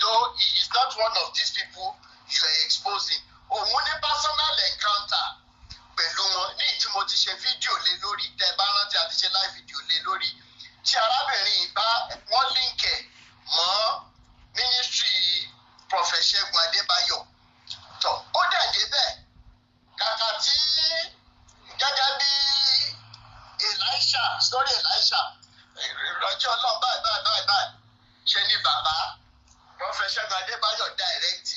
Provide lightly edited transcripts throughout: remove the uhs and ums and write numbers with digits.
though he is not one of these people you are exposing. Òun ní personal encounter pẹ̀lú wọn ní tí mo ti ṣe fídíò lé lórí. Tẹ́ bá rántí, àti ṣe live video lé lórí, tí arábìnrin yìí bá wọ́n link ẹ̀ mọ́ ministry Prophet Ṣẹ́gun Adébáyọ̀ tó ó dẹ̀ débẹ̀. Kàkà tí gẹ́gẹ́ bí Elisha, story Elisha, ìrọ̀jẹ́ Ọlọ́run, báyìí báyìí báyìí báyìí, ṣe ni bàbá Prophet Ṣẹ́gun Adébáyọ̀ direct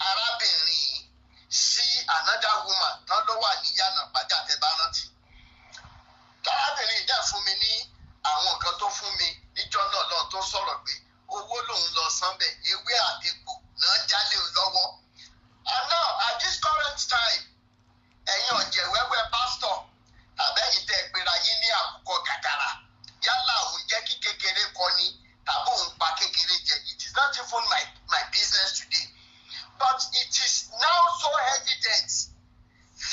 arábìnrin yìí sí another woman tán ló wà ní Yànà Pàjá. Tẹ́ bá rántí, arábìnrin yìí dẹ̀ fún mi ní àwọn nǹkan tó fún mi níjọ́ náà lọ́n, tó sọ̀rọ̀ pé owó lòun lọ san bẹ̀, ewé àtegbò náà jálè òun lọ́wọ́. And now, at this current time, ẹ̀yin ọ̀jẹ̀ wẹ́wẹ́ pásítọ̀ tàbẹ́yìn tẹ́ ẹ pera yín ní àkùkọ gàgàrà, yálà òun jẹ́ kí kékeré kọ ni tàbí òun pa kékeré jẹ, it is not even my business today, but it is now so evident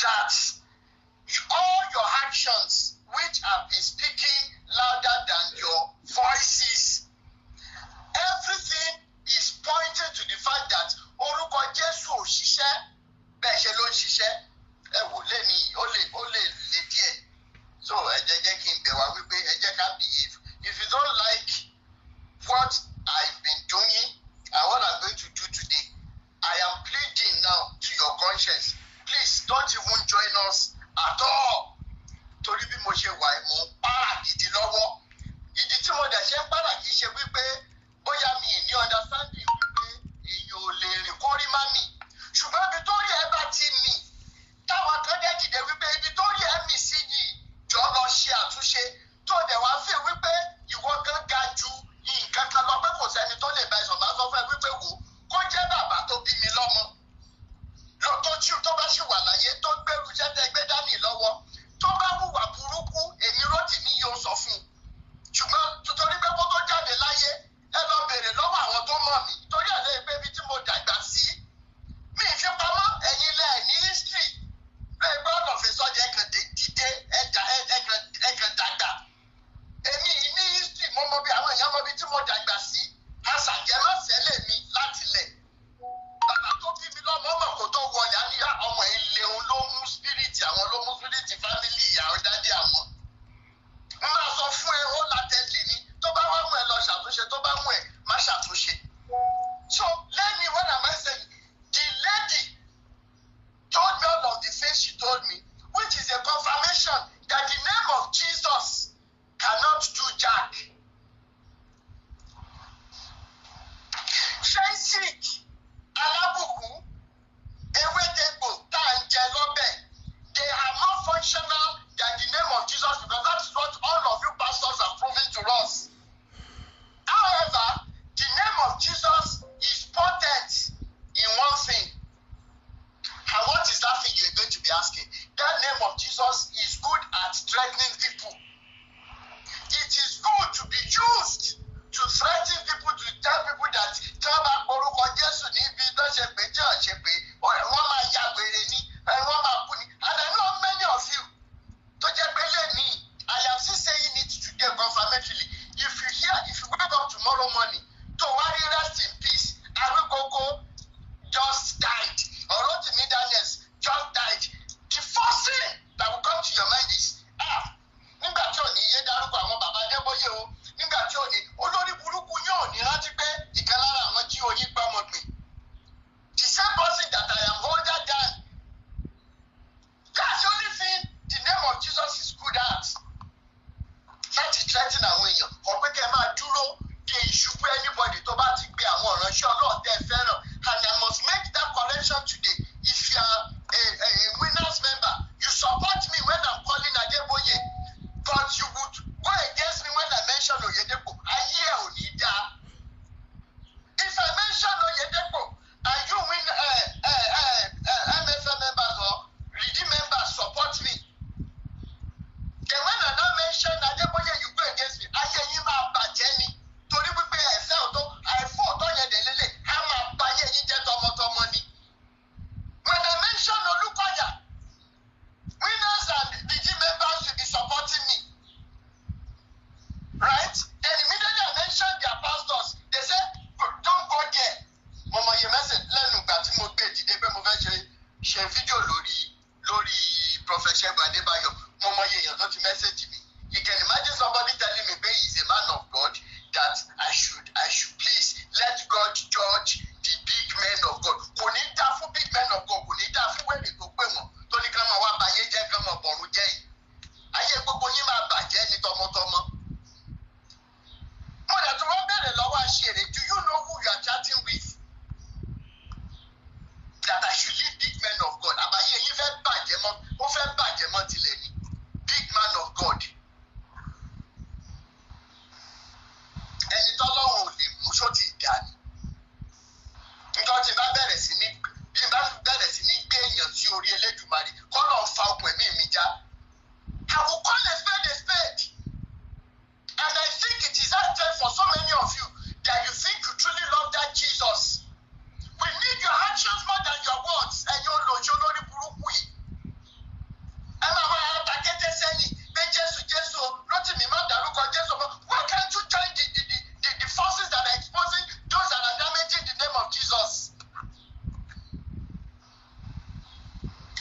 that all your actions, which have been speaking louder than your voices, everything is pointing to the fact that orúkọ Jésù ò ṣiṣẹ́ bẹ́ẹ̀ ṣe ló ń ṣiṣẹ́. Ẹ wò lẹ́ni, ó lè le díẹ̀. So ẹ jẹ́ kí n bẹ̀ wá wípé ẹ jẹ́ ká behave. If you don't like what I've been doing and what I'm going to do today, I am pleading now to your conscience, please don't even join us at all, torí bí mo ṣe wà, mò ń pààrà gidi lọ́wọ́. Ìdí tí mo dẹ̀ ṣe ń pààrà, kì í ṣe wípé bóyá mi ì ní understanding wípé èèyàn ò lè rìn kó rí má mì, ṣùgbọ́n ibi tó rí ẹ bá ti mì, táwọn kan dẹ̀ dìde wípé ibi tó rí ẹ mì sí yìí, jọ lọ ṣe àtúnṣe, tó dẹ̀ wá fi wípé ìwọ gan ga ju nǹkan kan lọ, pé kò sẹ́ni tó lè bá ẹ sọ̀rọ̀, máa sọ fún ẹ wípé wò kó jẹ́ bàbá tó bí mi lọ́mọ tó tí tó bá sì wà láyé, tó gbèrú iṣẹ́ tẹ́ gbé dání lọ́wọ́, tó bá hùwà burúkú, èmi Rótìmí yóò sọ fún un. Ṣùgbọ́n torí pé kó tó jáde láyé, ẹ lọ bèrè lọ́wọ́ àwọn tó mọ̀ mí, torí ẹ̀ lè pé ibi tí mo dàgbà sí, mi ì fi pamọ́. Ẹ̀yin lẹ̀ ní history lóye pé ọ̀nà fi sọ́jà ẹ̀kan dìde ẹ̀kan dàgbà. Èmi yìí ní history, mo mọ bí àwọn èèyàn mọ bí tí mo dàgbà sí. Àṣàjẹmọ́sẹ̀ mi láti lẹ̀. Bàbá tó bí mi lọ́mọ mọ̀ kó tó wọlé, á ní ọmọ yìí lé, òun ló mú spirit àwọn, ló mú spirit family ìyàwó daddy àwọn. N máa sọ fún ẹ ó látẹ̀lì ni, tó bá wá mú ẹ lọ ṣàtúnṣe, tó bá mú ẹ má ṣàtúnṣe. So lẹ́ni, what am I saying? The lady told me all of the things she told me, which is a confirmation that the name of Jesus cannot do jack. Fensic alábùkún ewédègbò tá à ń jẹ lọ́bẹ̀, they are more functional than the name of Jesus, because that is what all of you pastors are proving to us. However, the name of Jesus is potent in one thing. And what is that thing, you're going to be asking? That name of Jesus is good at threatening people. It is good to be used to threaten people, to tell people that tí wọ́n bá porúkọ Jésù níbi tó ṣe pé tí wọ́n ṣe pé, wọ́n máa ya wèrè ni, wọ́n máa kú ni. And I know many of you tó jẹ́ pé lẹ́nìí, I am still saying it today confirmatorily, if you hear, if you wake up tomorrow morning tó wá rí "Rest in peace, Awíkókó just died" or "Rotimi Daniels just died," the first thing that will come to your mind is, "Ah, nígbà tí ò ní yé dárúkọ àwọn bàbá Adébóyè o, nígbà tí ò ní olórí burúkú yóò ní rántí pé ìkan lára àwọn tí oyin gbọ́mọ gbìn." The same person that I am older than. That's the only thing the name of Jesus is good at, láti threaten àwọn èèyàn, kọ pé kẹ́ ẹ máa dúró de ìṣubú anybody. Ṣó ti dà ní? Nǹkan tí bá bẹ̀rẹ̀ sí ní, bí bá bẹ̀rẹ̀ sí ní gbé èèyàn sí orí Elédùmarè, kọ́ lọ́ọ́ fa okùn ẹ̀mí mi já. I will call a spade a spade. And I think it is out there for so many of you that you think you truly love that Jesus. We need your actions more than your words. Ẹ̀yin olóṣó lórí burúkú yìí. Ẹ máa máa ta kété sẹ́yìn pé Jésù, Jésù o, Rótìmí, má dárúkọ Jésù mọ́. Why can't you join the forces that are exposing those that are damaging the name of Jesus?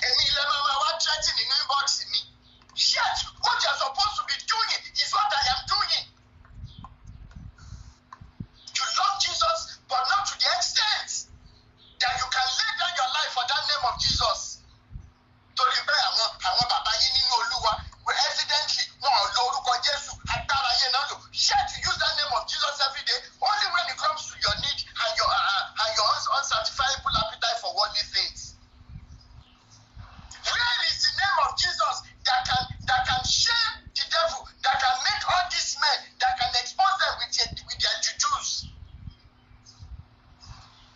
Èmi ilẹ̀ máa máa wá threatening nínú inbox mi. Yet, what you are supposed to be doing is what I am doing. You love Jesus, but not to the extent that you can lay down your life for that name of Jesus. Torí bẹ́ẹ̀, àwọn bàbá yín nínú Olúwa, evidently wọn ò lo orúkọ Jésù, agbára yẹn náà lò. Yet you use that name of Jesus every day only when it comes to your need and your unsatisfiable appetite for worldly things. Where is the name of Jesus that can shame the devil, that can make all these men, that can expose them with their jujus?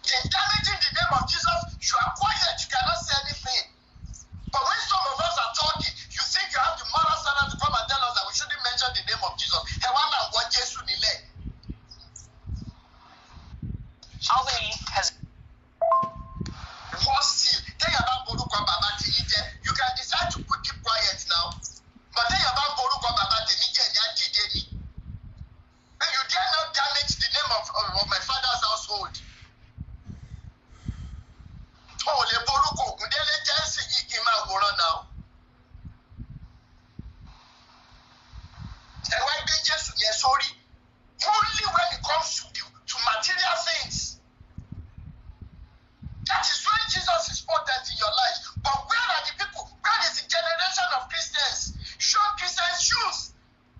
They're damaging the name of Jesus. You are quiet. You cannot say anything. But when some of us are talking, you think you have the moral standard to come and tell us that we shouldn't mention the name of Jesus. Ẹ wá máa wọ Jésù nílẹ̀. Albany has Worse still, téèyàn bá borúkọ bàbá tèmi jẹ́, you can decide to keep quiet now. But téèyàn bá borúkọ bàbá tèmi jẹ́, ní ajíde ni. And you dare not damage the name of my father's household. O ò lè borúkọ Ògúndélé jẹ́ sì yìí kí n máa wòran náà. Ẹ wá gbé Jésù yẹn sórí. Only when it comes to material things. That is when Jesus is potent in your life. But where are the people? Where is the generation of Christians? Young Christians, youth,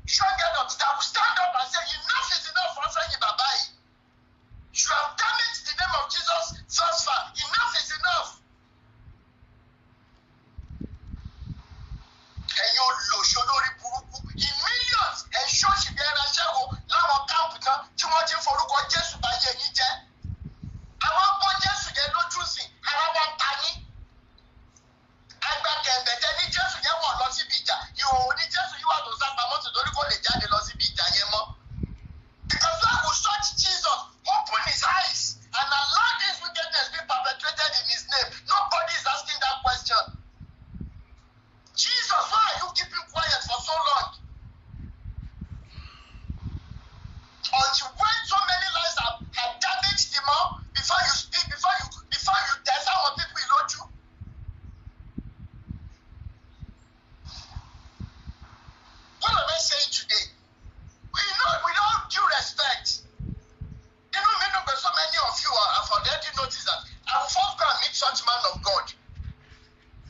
young adults that will stand up and say, "Enough is enough for saying bye. You have damaged the name of Jesus thus far. Enough is enough." Ẹ̀yin olòṣó lórí burúkú in millions, ẹ̀ ṣọ́ọ̀ṣì bí ẹran ṣẹ́wó láwọn camp tán tí wọ́n ti ń forúkọ Jésù báyé yín jẹ́. Àwọn bọ́ Jésù yẹn lójú sí ara wa ta yín. Agbákẹ̀mbẹ̀tẹ̀ ní Jésù yẹn wọ̀ lọ síbi ìjà. Ìhòòhò ní Jésù yìí wà tó sá pamọ́ sí torí kò lè jáde lọ síbi ìjà yẹn mọ́. Because why would such Jesus open his eyes and allow this wickedness be perpetrated in his name? Nobody is asking that question. Jesus, why are you keeping quiet for so long? Until when so many lives have damaged the more before you speak, before you tell our people lójú. What am I saying today? We know, with all due respect, but so many of you have already noticed that I will first go and meet such man of God.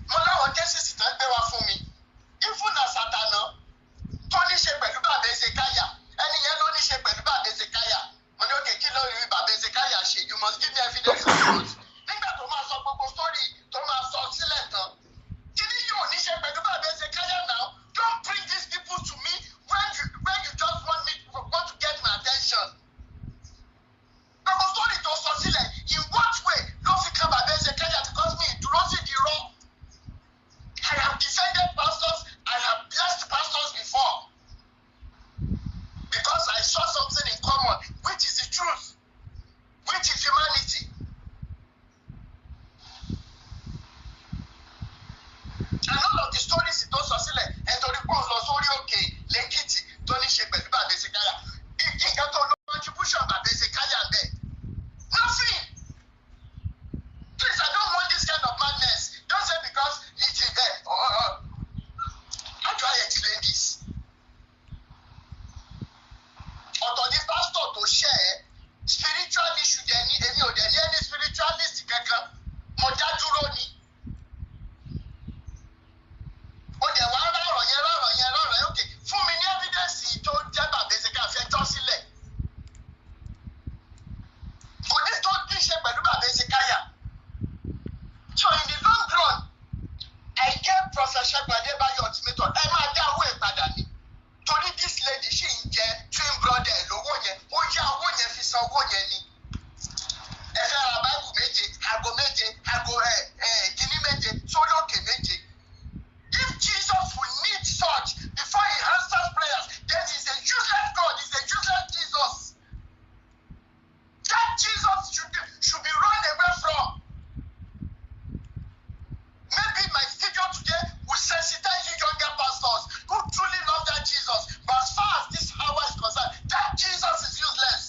Mo láwọn cases tán gbé wá fún mi. Even as àtànà tó ní ṣe pẹ̀lú bàbá Ezekiah, ẹni yẹn ló ní ṣe pẹ̀lú bàbá Ezekiah. Mo ní, "Okay, kí ló rí bàbá Ezekiah ṣe? You must give me evidence of truth." Nígbà tó máa sọ gbogbo story tó máa sọ sílẹ̀ tán, kí ni yóò ní ṣe pẹ̀lú bàbá Ezekiah now? Don't bring these people to me when you just want to get my attention. Gbogbo story tó sọ sílẹ̀, in what way ló fi kan bàbá Ezekiah? Because mi ìdúró sí di rọ́. I have defended pastors, I have blessed pastors before. Because I saw something in common, which is the truth, which is humanity. And all of the stories tó sọ sílẹ̀, ẹ̀ torí pé òun lọ sórí òkè lẹ́kìtì tó ní ṣe pẹ̀lú bàbá Ezekiah. Nǹkan tó lọ contribution bàbá Ezekiah bẹ́ẹ̀. Nothing. Please, I don't want this kind of madness. Don't say because it is there. How do I explain this? Ọ̀tọ̀ ni pastor tó ṣẹ́ ẹ́, spiritual issue dẹ̀ ní, èmi ò dẹ̀ ní any spiritualist kankan. Mo dá dúró ni. Ó dẹ̀ wá rọ̀rọ̀ yẹn, rọ̀rọ̀ yẹn, rọ̀rọ̀ yẹn, okay. Fún mi ní evidence tó jẹ́ bàbá Ezekiah, fẹjọ́ sílẹ̀. Kò ní tó ní ṣe pẹ̀lú bàbá Ezekiah. So in the long run, I get Prophet Ṣẹ́gun Adébáyọ̀ ultimatum. Ẹ máa dá owó ẹ̀ padà ni. Torí this lady ṣì ń jẹ twin brother ẹ̀ lówó yẹn. Ó yá owó yẹn fi San owó yẹn ni. Ẹ fẹ́ ra Bible méje, aago méje, aago ẹ ẹ kíní méje, sórí òkè méje. If Jesus will need such before he answers prayers, then he's a useless God, he's a useless Jesus. That Jesus should be run away from. Maybe my video today will sensitize you younger pastors who truly love that Jesus. But as far as this hour is concerned, that Jesus is useless.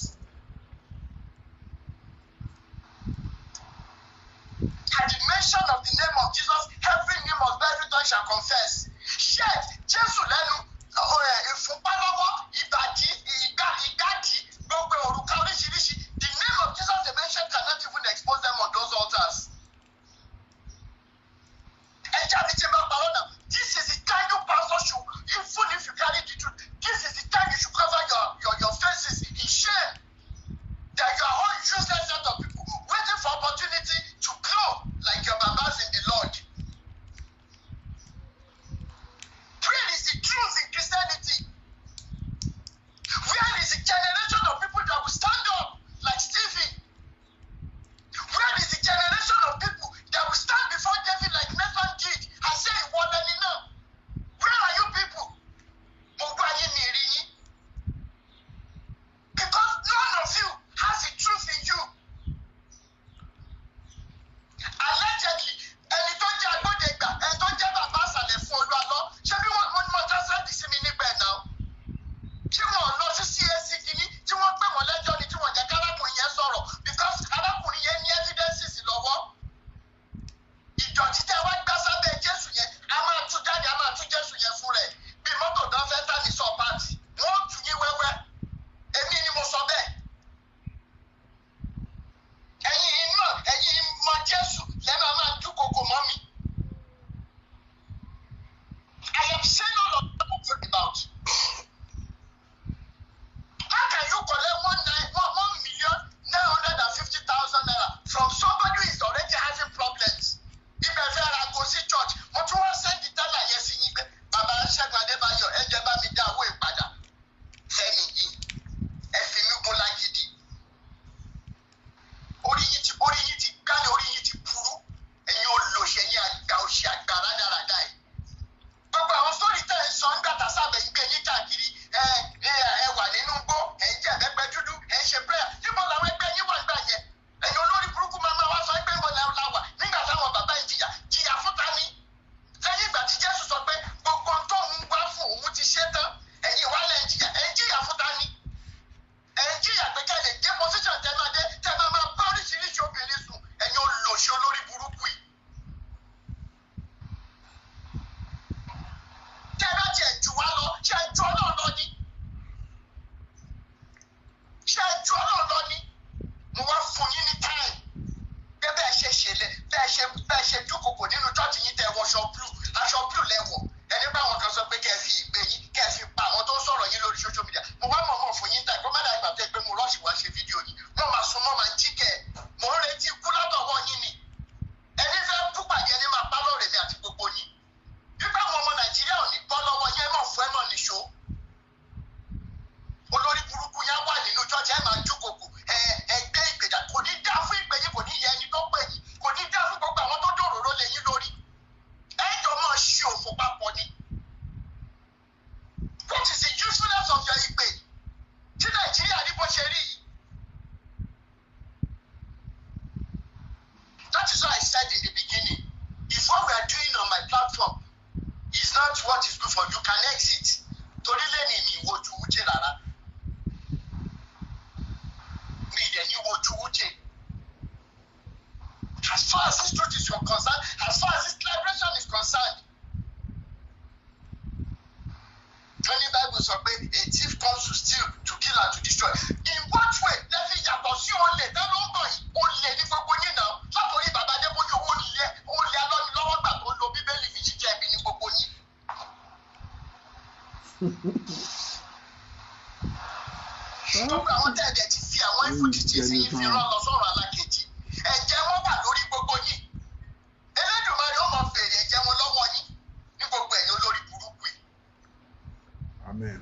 At the mention of the name of Jesus, every knee must bow, every tongue shall confess. Ṣé Jésù lẹ́nu, ìfúnpá lọ́wọ́, ìbàdí, ìgbà, ìgbàdí, gbogbo òrùka oríṣiríṣi. The name of Jesus they mention cannot even expose them on those altars. Ẹ jáde tí bá parọ́ náà. This is the time you pastor should, even if you carry the truth, this is the time you should cover your faces in shame, that you are all useless set of people waiting for opportunity to grow like your babas in the Lord. Prayer is the truth in Christianity. Where is the generation of people that will stand up like Stephen? Where is the generation of people that will stand before David like Nathan did and say, "Ìwọ lẹni náà"? Where are you people? Mo gbọ́ ayé mi rí yín. Because none of you has the truth in you. Allegedly, ẹni tó jẹ́ agbódegbà, ẹni tó jẹ́ bàbá àṣàlẹ̀ fún Olúwalọ́, ṣé bí wọ́n mọ tásẹ̀tì sí mi níbẹ̀ náà? Ṣé wọn lọ sí CAC kìíní tí wọ́n pè wọ́n lẹ́jọ́ ni tí wọ́n jẹ́ kárákùnrin yẹn sọ̀rọ̀, because arákùnrin yẹn ní evidences lọ́wọ́? Ìdọ̀tí tẹ́ wá gbá sábẹ́ Jésù yẹn, a máa tú jáde, a máa tú Jésù yẹn fún rẹ̀. Bí mọ́tò tó fẹ́ tà ní sọ́pàtì, wọ́n tù yín wẹ́wẹ́. Èmi ni mo sọ bẹ́ẹ̀. Ẹ̀yin náà, ẹ̀yin mọ Jésù lẹ́ máa máa dúnkokò mọ́ mi. I am saying all of that about. How can you collect one nine one 1,950,000 naira from somebody who is already having problems? Ibẹ̀ fẹ́ ra go sí church, mo tún wá send teller yẹn sí yín pé, "Bàbá Ṣẹ́gun Adébáyọ̀, ẹ jẹ́ bá mi dá owó ìpadà sẹ́ni yìí." Ẹ fi mí gún lágídí. Orí yín ti gbálẹ̀, orí yín ti burú. Ẹ̀yin olòṣì, ẹ̀yin àgbà òṣì, àgbà rádaràda yìí. Gbogbo àwọn sórí tẹ̀ ń sọ nígbà tá sábẹ̀ ń gbé yín káàkiri, ẹ ẹ ẹ wà nínú igbó, ẹ ń jẹ́ ẹ̀gbẹ́ dúdú, ẹ ń ṣe prayer. Níbo làwọn ẹgbẹ́ yín wà nígbà yẹn? Ẹ̀yin olórí burúkú máa máa wá sọ pé níbo la wà nígbà táwọn bàbá yìí jìyà jìyà fún ta ni? Lẹ́yìn ìgbà tí Jésù sọ pé gbogbo ohun tó ń wá fún òun ti ṣe tán, ẹ̀yin wá lẹ́ ń jìyà, ẹ̀ ń jìyà fún ta ni? Ẹ̀ ń jìyà pé kẹ́ lè dé position tẹ́ máa dé, tẹ́ máa máa bá oríṣiríṣi obìnrin sùn. Ẹ̀yin olòṣì olórí burúkú yìí. Tẹ́ bá tiẹ̀ jù wá lọ, ṣe ju Ọlọ́run lọ ni? Ṣe ju Ọlọ́run lọ ni? Mo wá fún yín ní time pé bẹ́ẹ̀ ṣe ṣẹlẹ̀, bẹ́ẹ̀ ṣe dúnkokò nínú church yín, tẹ́ wọṣọ blue, aṣọ blue lẹ́wọ̀, ẹni bá àwọn kan sọ pé kẹ́ ẹ fi ìpè yín, kẹ́ ẹ fi pa àwọn tó ń sọ̀rọ̀ yín lórí social media. Mo wá mọ̀ọ́mọ̀ fún yín time kó má dàgbà tó pé mo rush wá ṣe fídíò yìí. Wọ́n máa sun mọ́ máa jí kẹ́ ẹ̀. Mò ń retí ikú látọwọ́ yín ni. Ẹni fẹ́ kú pàdé ẹni máa pa lọ́rẹ̀ mi àti gbogbo yín. Wípé àwọn ọmọ Nàìjíríà ò ní bọ́ lọ́wọ́ yín, ẹ mọ̀ fún ẹ mọ̀ níṣó. Olórí burúkú yẹn wà nínú church, ẹ máa dúnkokò, ẹ ẹgbẹ́ ìgbèjà. Kò ní dá fún ìpè yín, kò ní yẹ ẹni tó pè yín, kò ní dá fún gbogbo àwọn tó dòròró lé yín lórí. Ẹ jọ máa ṣe òfò papọ̀ ni. What is the usefulness of your ìpè tí Nàìjíríà ní bó ṣe rí yìí? That is why I said in the beginning, if what we are doing on my platform is not what is good for you, can exit. Torí lẹ́ni mi ìwojú Uche rárá. Mi dẹ̀ ní wojú Uche. As far as this truth is concerned, as far as this liberation is concerned. Tony Bible sọ pé a thief comes to steal, to kill and to destroy. In what way lẹ́fi yàtọ̀ sí olè tẹ́ ló ń bọ̀ yìí? Olè ní gbogbo yín náà. Látòrí bàbá Adébóyè, olè, olè alọ́nilọ́wọ́ gbà tó ń lo Bíbélì fi ṣiṣẹ́ ibi ní gbogbo yín. Gbogbo àwọn tẹ̀lé ti fi àwọn ìfúdìtì sí yín fi rán lọ sọ̀rọ̀ alákejì. Ẹ̀jẹ̀ wọn wà lórí gbogbo yín. Elédùmarè ó máa béèrè ẹ̀jẹ̀ wọn lọ́wọ́ yín ní gbogbo ẹ̀yin olórí burúkú yìí. Amen.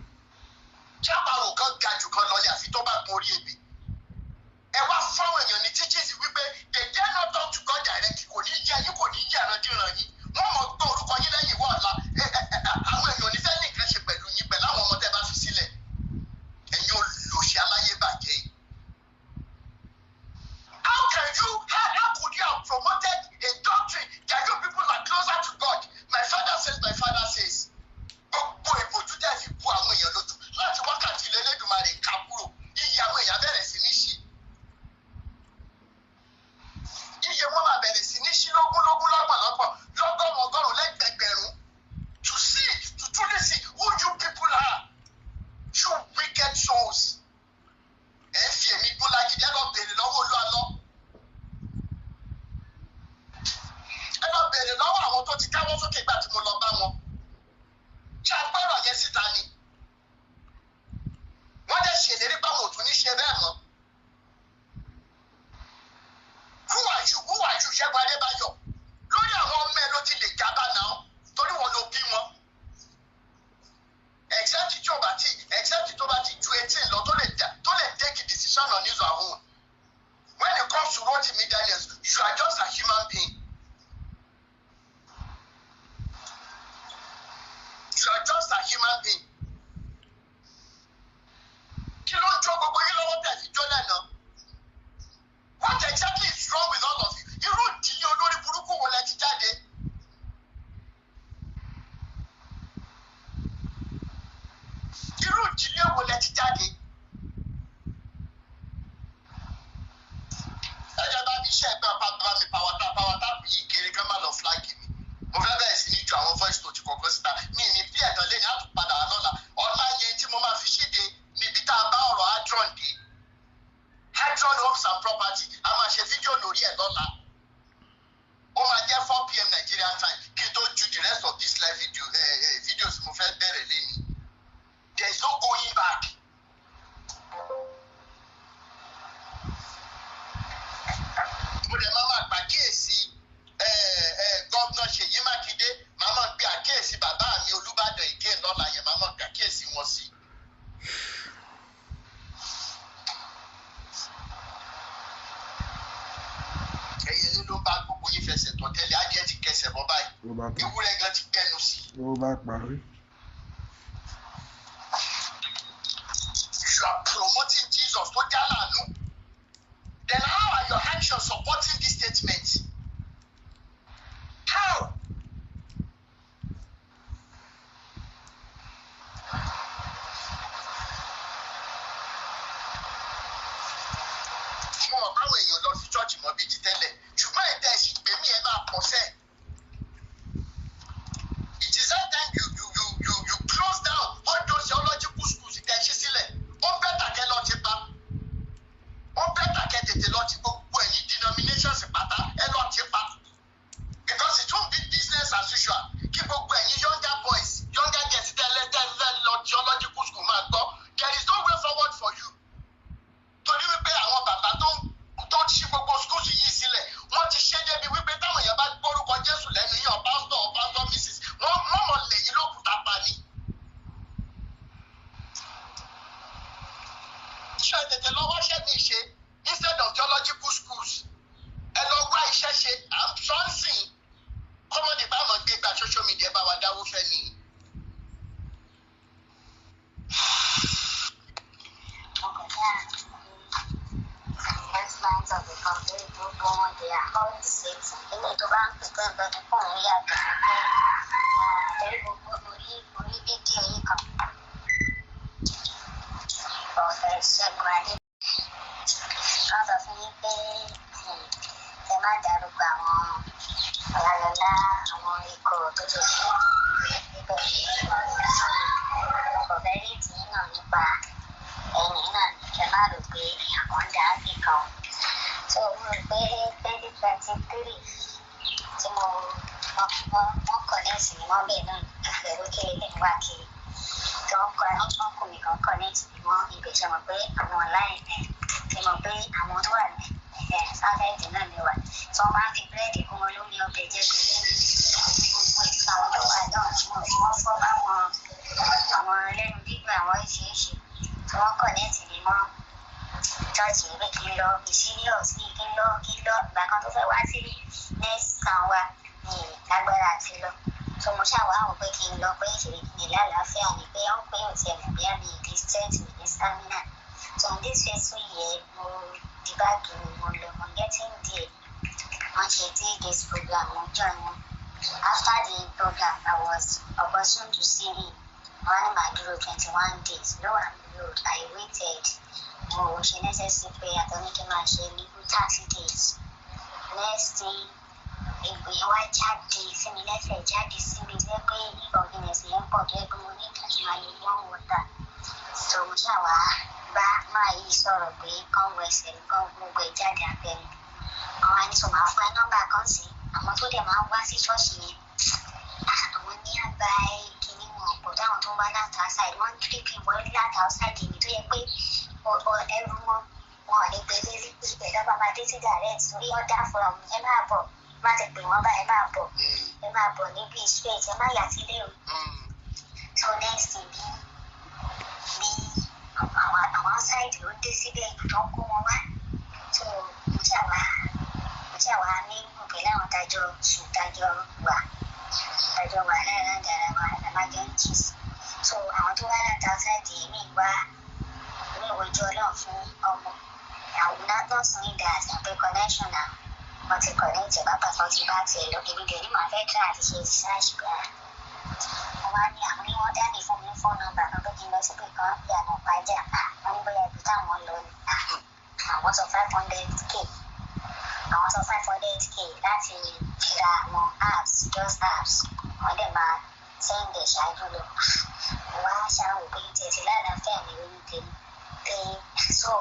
Jábàrò kan ga jù kan lọ ní àfi tó bá gun orí ebè. on his own. When it comes to Rotimi Daniels, you are just a human being. You are just a human being. Kí ló ń jó gbogbo yín lọ́wọ́ tẹ̀ fi jó lẹ́nà? What exactly is wrong with all of you? Irú ìdílé olórí burúkú wo lẹ ti jáde? Irú ìdílé wo lẹ ti jáde? Ẹ jẹ́ bá mi iṣẹ́ ẹgbẹ́ bá mi power tap, power tap yìí kéré ká má lọ flag mi. Mo fẹ́ bẹ̀rẹ̀ sí ní ju àwọn voice note kọ̀ọ̀kan síta. Mi ní bí ẹ̀tàn lé ní àtúpadà lọ́la. Ọ̀la yẹn tí mo máa fi ṣíde níbi tá a bá ọ̀rọ̀ Adron dé. Adron Homes and Property, a máa ṣe fídíò lórí ẹ̀ lọ́la. Ó máa jẹ́ 4 p.m. Nigerian time kí n tó ju the rest of this live video videos mo fẹ́ bẹ̀rẹ̀ lẹ́ni. There is no going back. Mo dẹ̀ máa máa pàkíyèsí Governor Ṣèyí Mákindé, máa máa gbé àkíyèsí bàbá mi Olúbàdàn again lọ́la yẹn, máa máa gbé àkíyèsí wọn sí. Ẹyẹlé ló bá gbogbo yín fẹsẹ̀ tọ̀ tẹ́lẹ̀, adìẹ ti kẹsẹ̀ bọ́ báyìí, Ló bá tán. Ewúrẹ́ gan ti gbẹnu sí i. Ló bá parí. You are promoting Jesus tó já láàánú. Then how are your actions supporting this statement? How? Mo mọ̀ báwọn èèyàn lọ sí church mọ́ bíi ti tẹ́lẹ̀, ṣùgbọ́n ẹ̀tẹ́ ẹ̀sìn gbèmí ẹ̀ máa pọ̀ sẹ́ẹ̀. It is that time you close down all those theological schools tẹ́ ṣí sílẹ̀. Ó better kẹ́ lọ ti pa. Ó better kẹ́ tètè lọ ti gbogbo ẹ̀yin denominations pátá ẹ lọ ti pa. Because it won't be business as usual. Kí gbogbo ẹ̀yin younger boys, younger girls tẹ́lẹ̀ tẹ́lẹ̀ lọ theological school máa gbọ́. There is no way forward for you. Torí wípé àwọn bàbá tó ń ṣí gbogbo schools yìí sílẹ̀, wọ́n ti ṣe débi wípé táwọn èèyàn bá gbórúkọ Jésù lẹ́nu yín, pastor or pastor Mrs, wọ́n mọ̀ lẹ́yìn lókùúta pa ni. Ṣé ẹ tètè lọ wáṣẹ́ mi ṣe instead of theological schools? Ẹ lọ wá iṣẹ́ ṣe, à ń sọ ń sìn. Kọ́mọdé bá mọ̀ gbé gba social media bá wa dáwó fẹ́ ni. First lines of the country, gbogbo wọn, they are all the same thing. Eléyìí tó bá ń pè pé nǹkan ní fóònù yàtọ̀ sí pé torí gbogbo orí fídíò yìí kan. Ọ̀fẹ́ Ṣẹ́gun Adé. Wọ́n sọ fún yín pé ẹ má dárúkọ àwọn Ọ̀làlọ́lá, àwọn ikọ̀ tó ti kú níbẹ̀. Mo kàn fẹ́ rí tìyín náà nípa ẹ̀yìn náà ní kẹ́ má rò pé àwọn dà á bì kan. So mo rò pé 2023 tí mo wọ́n connect mi mọ́ bẹ́ẹ̀ náà pẹ̀lú kí lè wá kiri. Tí wọ́n kọ́ ọkùnrin kan connect mi mọ́ ibẹ̀, ṣe mọ̀ pé àwọn online ẹ̀ ṣe mọ̀ pé àwọn tó wà ní sáfẹ́ẹ̀tì náà lè wà. Tí wọ́n máa ń fi búrẹ́dì kún wọn lómi ọbẹ̀ jẹ́ pẹ̀lú gbogbo ẹ̀ àwọn tó wà náà tí wọ́n fọ́ báwọn àwọn ẹlẹ́nu gbígbà àwọn oríṣiríṣi tí wọ́n connect mi mọ́ church yìí pé kí n lọ be serious ní kí n lọ ìgbà kan tó fẹ́ wá sí next town wa ní lágbára àti lọ. So mo ṣàwá wò pé kí n lọ, pé ìṣèlú mi lálàáfíà ni, pé ó pé òtí ẹ̀ mọ̀ bí àmì ìdí strength mi ní stamina. So on this fateful year, mo di báàgì mi, mo lọ. On getting there, wọ́n ṣe 3 days program, mo join wọn. After the program, I was opportune to see him. Wọ́n ní màá dúró 21 days. Lo and behold, I waited. Mo ṣe necessary prayer tó ní kí n máa ṣe ní 30 days. Next thing, egbò yẹn wá jáde sí mi lẹ́sẹ̀, jáde sí mi jẹ́ pé inconvenience yẹn pọ̀ tó yẹ pé mo ní láti máa lo warm water. So mo ṣáà wá bá máa yí sọ̀rọ̀ pé kán wọ ẹsẹ̀ mi, kán gbogbo ẹ̀ jáde abẹ́nu. Àwọn àníṣe máa fún ẹ nọ́mbà kan sí àwọn tó dẹ̀ máa ń wá sí ṣọ́ọ̀ṣì yẹn. Àwọn ní àgbà kìíní wọn pọ̀ táwọn tó ń wá láti outside, wọ́n ń creepy wọlé láti outside mi tó yẹ pé ẹrù wọn wọn ò lè gbé dé ibẹ̀ lọ́ba máa dé sí direct torí order from ẹ máa bọ̀, má ti pè wọ́n báyìí, ẹ máa bọ̀, ẹ máa bọ̀ níbi straight, ẹ má yà sílé o. So next thing, bí Àwọn outside ló dé síbẹ̀ tó ń kó wọn wá. So mo ṣàwá ní pẹ̀lú àwọn tájọ sùn, tájọ wà lára dára wa la máa jọ ń gist. So àwọn tó wá láti outside mi wá ní ojú Ọlọ́run fún ọmọ. Àwọn not knowing that àpè connection náà wọ́n ti connect bàbá kan ti bá tiẹ̀ lọ. Èmi dẹ̀ ní màá fẹ́ try àti ṣe research pé à wọ́n wá ní àwọn ní wọ́n dá ní fún mi phone number kan pé kí n lọ síbi kan Ìyànà Ìpájà. Wọ́n ní bóyá ibi táwọn lọ ni àwọn sọ 500K, àwọn sọ 500K láti ra àwọn apps, just apps, wọ́n dẹ̀ máa send ẹ̀ ṣáájú lọ. Mo wá ṣàwò pé tiẹ̀ sí lálàáfíà mi lórí tèmi pé. So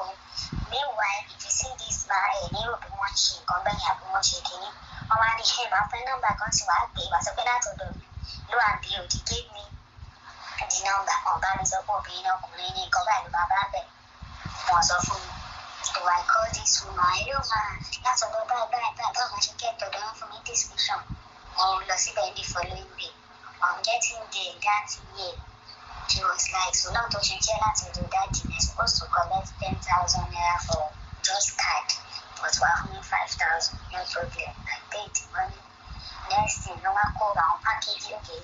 meanwhile, if you see this man, ẹ̀ ní rò pé wọ́n ṣe nǹkan bẹ́yìn àbí wọ́n ṣe kínní. Wọ́n wá ní ẹ̀ máa fẹ́ nọ́mbà kan sí wàá pè wá sọ pé látọ̀dọ̀ mi. Lo and behold, he gave me the number. Wọ́n bá mi sọ pé obìnrin ọkùnrin ní nǹkan báyìí ló máa bá bẹ̀. Wọ́n sọ fún mi. So I call this woman, "Hello ma, látọ̀dọ̀ báyìí báyìí báyìí, báwo ṣe kẹ́ tọ̀dọ̀ wọn?" Fún mi description. Mo lọ síbẹ̀ ní following day. On getting there that year, she was like, so náà tó ṣe jẹ́ láti ọ̀dọ̀ daddy, I supposed to collect ₦10,000 for just card, but wàá fún mi 5,000. No problem, I paid the money. Next thing, ló wá kó àwọn package. Okay,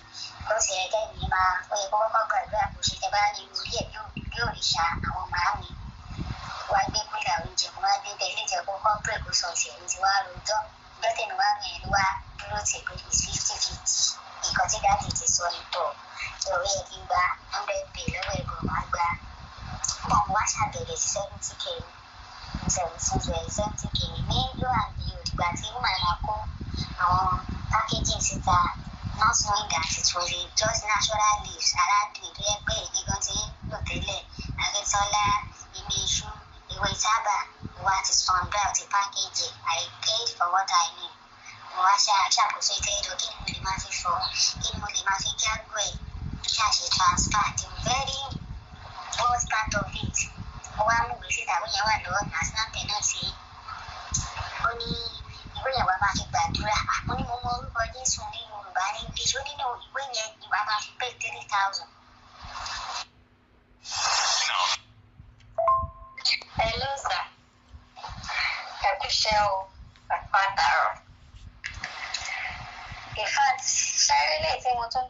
ó sì yẹ kẹ́mi máa ó yẹ kó kọ́kọ́ gbàdúrà kó ṣe tẹ́ bá ní orí ẹ̀ bí òrìṣà àwọn màámi wá gbé kúlà oúnjẹ, mo wá gbé bẹ́ẹ̀ léjẹ kó kọ́ pé kó sọ tiẹ̀ ní ti wá rojọ́ dọ́tẹ̀mí wá rìn ló wá dúró tì pé it's 50-50, nǹkan tí daddy ti sọ ní tọ̀ tó orí ẹ̀ kí n gba 100 p lọ́wọ́ ẹ̀gbọ́n máa gba bọ́n. Wá ṣàbẹ̀rẹ̀ sí 70K, 70K ní lo and behold, ìgbà tí woman máa kó àwọn packaging síta, not knowing that it was a just natural leaves aládùn tó yẹ pé èyí gan ti ń lò tẹ́lẹ̀, akíntọ́lá, imi iṣu, ìwé tábà wá ti sun dry ti package. I paid for what I knew. Mo wá ṣàkóso ìtẹ́jọ́ kí ni mo lè máa fi fọ, kí ni mo lè máa fi jágbó ẹ̀ ṣàṣe transfer. The very worst part of it, mo wá mú ìwé síta, ìwé yẹn wà lọ́wọ́ mi, àsìláǹtẹ̀ náà sí. Ó ní ìwé yẹn wàá máa fi gbàdúrà. Mo ní mo mọ orúkọ Jésù ní Yorùbá, ní English. Ó nínú ìwé yẹn ni wàá máa fi pay 3,000. Hello, sir. Ẹ kú iṣẹ́ o, ẹ kú àtàárọ̀. In fact, ṣáré lè tí mo tún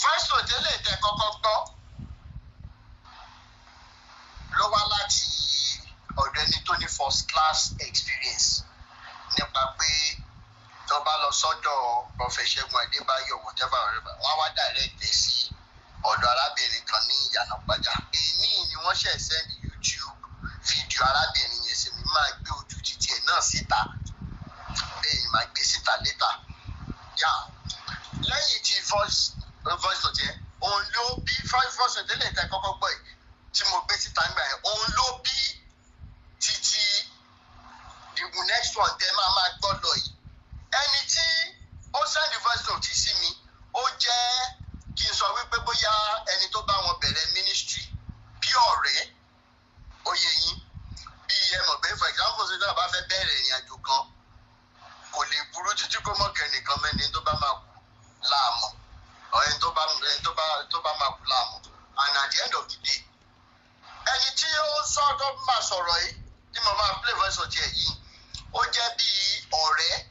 Voice note eléyìí tẹ́ kọ́kọ́ gbọ́ ló wá láti ọ̀dọ̀ ẹni tó ní first class experience nípa pé tó bá lọ sọ́dọ̀ Prophet Ṣẹ́gun Adébáyọ̀, whatever whatever, wọ́n á wá direct ẹ̀ sí ọ̀dọ̀ arábìnrin kan ní Ìyànà Pàjá. Èyí ni wọ́n ṣẹ̀ send YouTube fídíò arábìnrin yẹn sí mi. Máa gbé ojú títí ẹ̀ náà síta, bẹ́ẹ̀ ni máa gbé síta later. Yà lẹ́yìn tí voice note yẹn, òun ló bí voice note eléyìí tẹ́ kọ́kọ́ gbọ́ yìí tí mo gbé síta nígbà yẹn, òun ló bí títí the next one tẹ́ máa gbọ́ lọ yìí. Ẹni tí ó send voice note sí mi, ó jẹ́ kí n sọ wípé bóyá ẹni tó bá wọn bẹ̀rẹ̀ ministry bí ọ̀rẹ́, ó yẹ yín bí ẹ mọ̀ pé, for example, ṣe tí wọ́n bá fẹ́ bẹ̀rẹ̀ ìrìn àjò kan, kò lè burú títí kó mọ̀ kẹ́nìkan mẹ́ni tó bá máa kú láàmú or ẹni tó bá máa kú láàmú. And at the end of the day, ẹni tí ó sọ tó máa sọ̀rọ̀ yìí tí mo máa play voice note ẹ̀ yìí, ó jẹ́ bí ọ̀rẹ́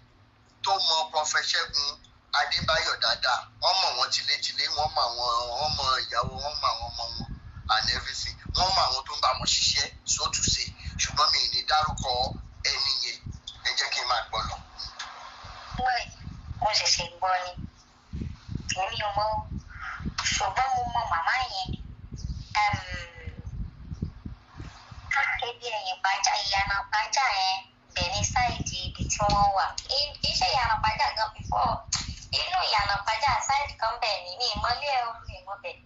tó mọ Prophet Ṣẹ́gun Adébáyọ̀ dáadáa. Wọ́n mọ̀ wọ́n tilétilé, wọ́n mọ̀ àwọn, wọ́n mọ ìyàwó, wọ́n mọ àwọn ọmọ wọn and everything, wọ́n mọ àwọn tó ń bá wọn ṣiṣẹ́, so to say, ṣùgbọ́n mi ì ní dárúkọ ẹni yẹn. Ẹ jẹ́ kí n máa gbọ́ lọ. Gbọ́ yìí, mo ṣẹ̀ṣẹ̀ gbọ́ ni. Èmi ò mọ̀ o, ṣùgbọ́n mo mọ màmá yẹn. Ibi ẹ̀yìn pàjá, Ìyànà Pàjá yẹn, bẹ̀ ní side ibi tí wọ́n wà. Iṣẹ́ Ìyànà Pàjá gan before inú Ìyànà Pàjá side kan bẹ̀ ní mi ìmọ̀lẹ́ ẹ̀ mi ìmọ̀ bẹ̀.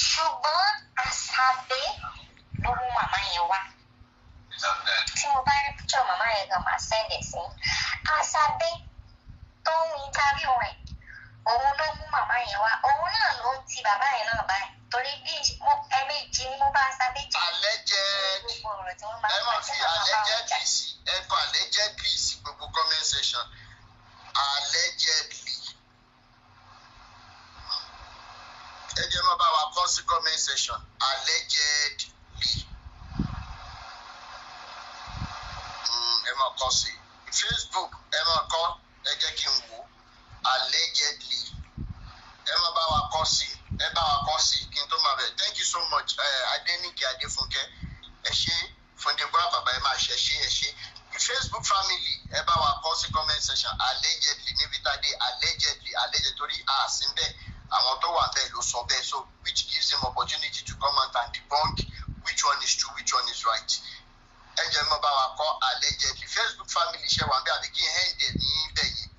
Ṣùgbọ́n Àṣàbẹ́ ló mú màmá yẹn wá. Tí mo bá rí picture màmá yẹn gan, màá send ẹ̀ sí. Àṣàbẹ́ tó ń interview rẹ̀, òun ló mú màmá yẹn wá. Òun náà ló ń ti bàbá yẹn náà báyìí. Torí bí mo ẹ̀ẹ̀mejì ni mo bá Àṣàbẹ́ jà. Alleged. Gbogbo ọ̀rọ̀ tí wọ́n máa Ẹ ń má bá fi tí màmá bá wọn jà. allegedly sí. Ẹ kọ allegedly sí gbogbo comment section, allegedly. Ẹ jẹ́ mọ́ bá wa kọ sí comment section, allegedly. Ẹ máa kọ sí Facebook, ẹ máa kọ, ẹ jẹ́ kí n wò. Allegedly, ẹ máa bá wa kọ sí, ẹ bá wa kọ sí kí n tó máa bẹ̀. Thank you so much, Adenike Adefunke, ẹ ṣé. Fúndébọ́ bàbá, ẹ máa ṣe ṣe, ẹ ṣé. Facebook family, ẹ bá wa kọ sí comment section, allegedly, níbi tá a dé. Allegedly, allegedly, torí a sí ń bẹ̀, àwọn tó wà bẹ́ẹ̀ ló sọ bẹ́ẹ̀, so which gives him opportunity to come out and debunk which one is true, which one is right. Ẹ jẹ́ mọ́ bá wa kọ allegedly. Facebook family, ṣe wà bẹ́ẹ̀ àbí kí n end ẹ̀ ní bẹ̀ yẹn?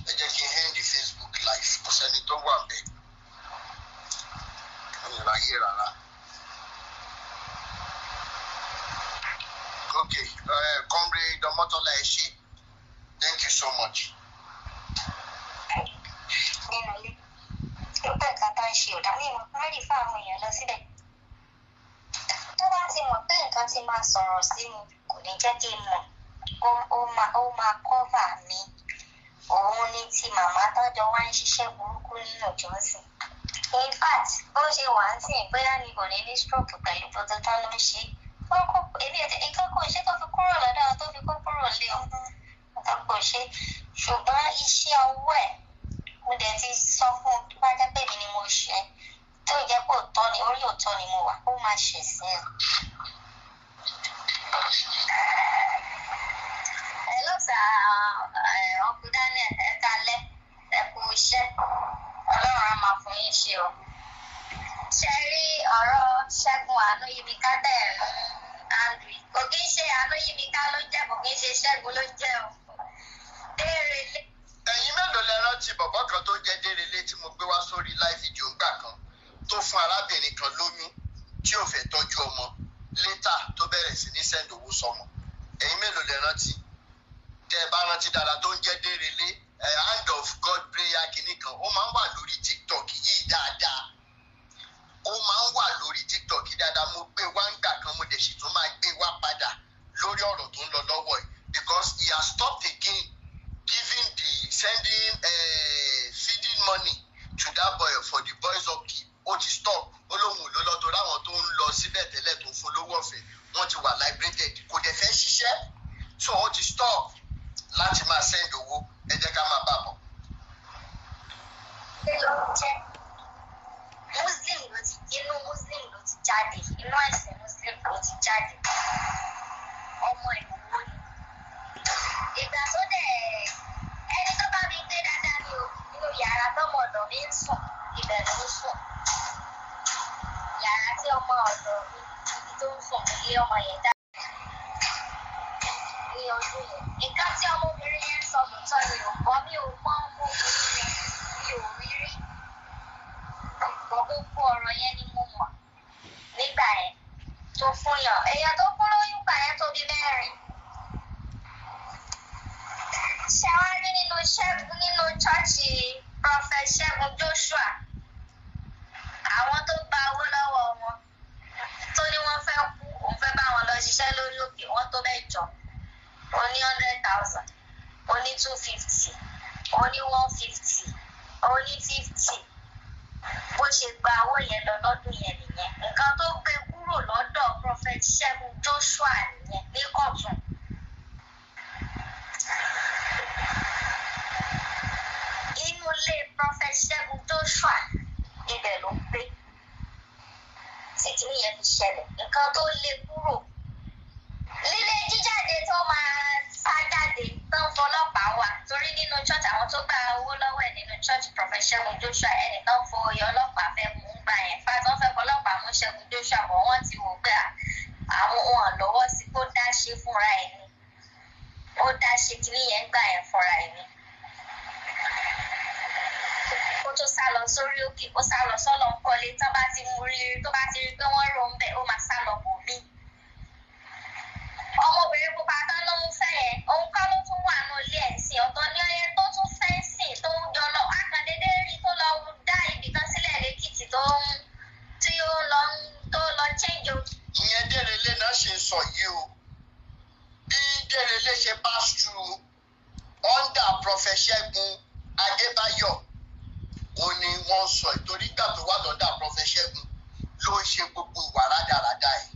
Ẹ jẹ́ kí n end Facebook live, kò sẹ́ni tó wà bẹ́ẹ̀ ní ìráyè rárá. Okay, Comrade Ọmọ́tọ́lá, ẹ ṣé, thank you so much. Nínú ilé nígbà nǹkan tó ń ṣe ò dá mi mọ̀ má rí fún àwọn èèyàn lọ síbẹ̀. Tó bá ti mọ̀ pé nǹkan ti máa sọ̀rọ̀ sí mi, kò ní jẹ́ kí n mọ̀. Ó máa cover mi. Òun ní ti màmá tọ́jọ́ wá ń ṣiṣẹ́ burúkú nínú ìjọsìn. In fact, bó ṣe wà ń sìn, bóyá ni kò ní ní stroke pẹ̀lú gbogbo tán ló ń ṣe. Ó kó èmi ẹ̀ nǹkan kò ṣe tó fi kúrò lọ́dọ̀ àwọn tó fi kó kúrò lé o. Nǹkan kò ṣe, ṣùgbọ́n iṣẹ́ ọwọ́ ẹ̀, mo dẹ̀ ti sọ fún un, tó bá jẹ́ pé èmi ni mo ṣe, tó jẹ́ pé òótọ́ ni, orí òótọ́ ni mo wà, ó máa ṣẹ̀sín ẹ̀. Hello sir, Uncle Daniel, ẹ kalẹ́, ẹ kú iṣẹ́, Ọlọ́run á máa fún yín ṣe o. Ṣe rí ọ̀rọ̀ Ṣẹ́gun Àánúyímíká tẹ̀ ń Andrew, kò kí ń ṣe Àánúyímíká ló jẹ́, kò kí ń ṣe Ṣẹ́gun ló jẹ́ o. Béèrè lé. Ẹ̀yin mélòó lẹ rántí bọ̀bọ́ kan tó jẹ́ Dérelé tí mo gbé wá sórí live video ńgbà kan, tó fún arábìnrin kan lóyún tí ò fẹ́ tọ́jú ọmọ, later tó bẹ̀rẹ̀ sí ní send owó sọmọ? Ẹ̀yin mélòó lẹ rántí? Tẹ́ ẹ bá rántí dáadáa, tó ń jẹ́ Dérelé, Hand of God prayer kìíní kan, ó máa ń wà lórí TikTok yìí dáadáa, ó máa ń wà lórí TikTok yìí dáadáa. Mo gbé wá ńgbà kan, mo dẹ̀ sì tún máa gbé wá padà lórí ọ̀rọ̀ tó ń lọ lọ́wọ́ yìí, because he has stopped again giving the sending feeding money to that boy for the boy's upkeep. Ó ti stop, ó lóun ò ló lọ torí àwọn tó ń lọ síbẹ̀ tẹ́lẹ̀ tó ń fún lówó ọ̀fẹ́, wọ́n ti wà liberated, kò dẹ̀ fẹ́ ṣiṣẹ́, so ó ti stop láti máa send owó. Ẹ jẹ́ ká máa bá bọ̀. Ló jẹ́ Muslim ló ti, inú Muslim ló ti jáde, inú ẹ̀sìn Muslim ló ti jáde. Ọmọ Ìwó ni. Ìgbà tó dẹ̀ ẹni tó bá mi gbé dáadáa ni o, nínú yàrá tọmọ ọ̀dọ̀ mi ń sùn, ibẹ̀ ló ń sùn. Yàrá tí ọmọ ọ̀dọ̀ mi, ibi tó ń sùn nílé ọmọ yẹn dá ní ọdún yẹn. Nǹkan tí ọmọbìnrin yẹn sọ lóòótọ́ ni ò gbọ́, mi ò mọ ọmọbìnrin yẹn, mi ò rí rí. Gbọ́ gbogbo ọ̀rọ̀ yẹn ni mo mọ̀ nígbà yẹn tó fún yàn. Èèyàn tó fún lóyún gbà yẹn tó bí mẹ́rin. Ṣé wàá rí nínú Ṣẹ́gun, nínú church Prophet Ṣẹ́gun Joshua, àwọn tó gba owó lọ́wọ́ wọn tó ní wọ́n fẹ́ kú, òun fẹ́ bá wọn lọ ṣiṣẹ́ lórí òkè, wọ́n tó mẹ́jọ. Ó ní 100,000, ó ní 250, ó ní 150, ó ní 50. Bó ṣe gba owó yẹn lọ lọ́dún yẹn nìyẹn. Nǹkan tó gbé kúrò lọ́dọ̀ Prophet Ṣẹ́gun Joshua nìyẹn ní Kọ̀tún. Inú ilé Prophet Ṣẹ́gun Joshua, ibẹ̀ ló ń gbé tí kìíní yẹn fi ṣẹlẹ̀. Nǹkan tó lé kúrò lílé jíjáde tó máa sá jáde tó ń fọlọ́pàá wà, torí nínú church, àwọn tó gba owó lọ́wọ́ ẹ̀ nínú church Prophet Ṣẹ́gun Joshua, ẹnìkan fo oyè ọlọ́pàá fẹ́ mú gbà yẹn fáwọn fẹ́ fọlọ́pàá mú Ṣẹ́gun Joshua bọ̀, wọ́n ti wò pé àwọn wọn lọ́wọ́ sí kó dá ṣe fúnra ẹ̀ ni, ó dá ṣe kìíní yẹn gbà yẹn fúnra ẹ̀ ni. Kó tó sá lọ sórí òkè, ó sá lọ sọ́lọ́ ń kọ́lé. Tó bá ti mú rí, tó bá ti rí pé wọ́n rò ń bẹ̀, ó máa sá lọ bò mí. Ọmọbìnrin pupa tán ló ń fẹ́ yẹn, òun kọ́ ló tún wà ní ilé ẹ̀ sìn. Ọ̀tọ̀ ní ọyẹ tó tún fẹ́ sìn tó ń jọ lọ akàndédé rí tó lọ dá ibì kan sílẹ̀ lẹ́kìtì tó ń tí ó lọ ń tó lọ change o. Ìyẹn Dérelé náà ṣe ń sọ yìí o, bí Dérelé ṣe pass through under Prophet Ṣẹ́gun Adébáyọ̀. Ó ní wọ́n sọ ìtorí gbà tó wà lọ́dà Prophet Ṣẹ́gun ló ń ṣe gbogbo ìwà rádaràda yìí.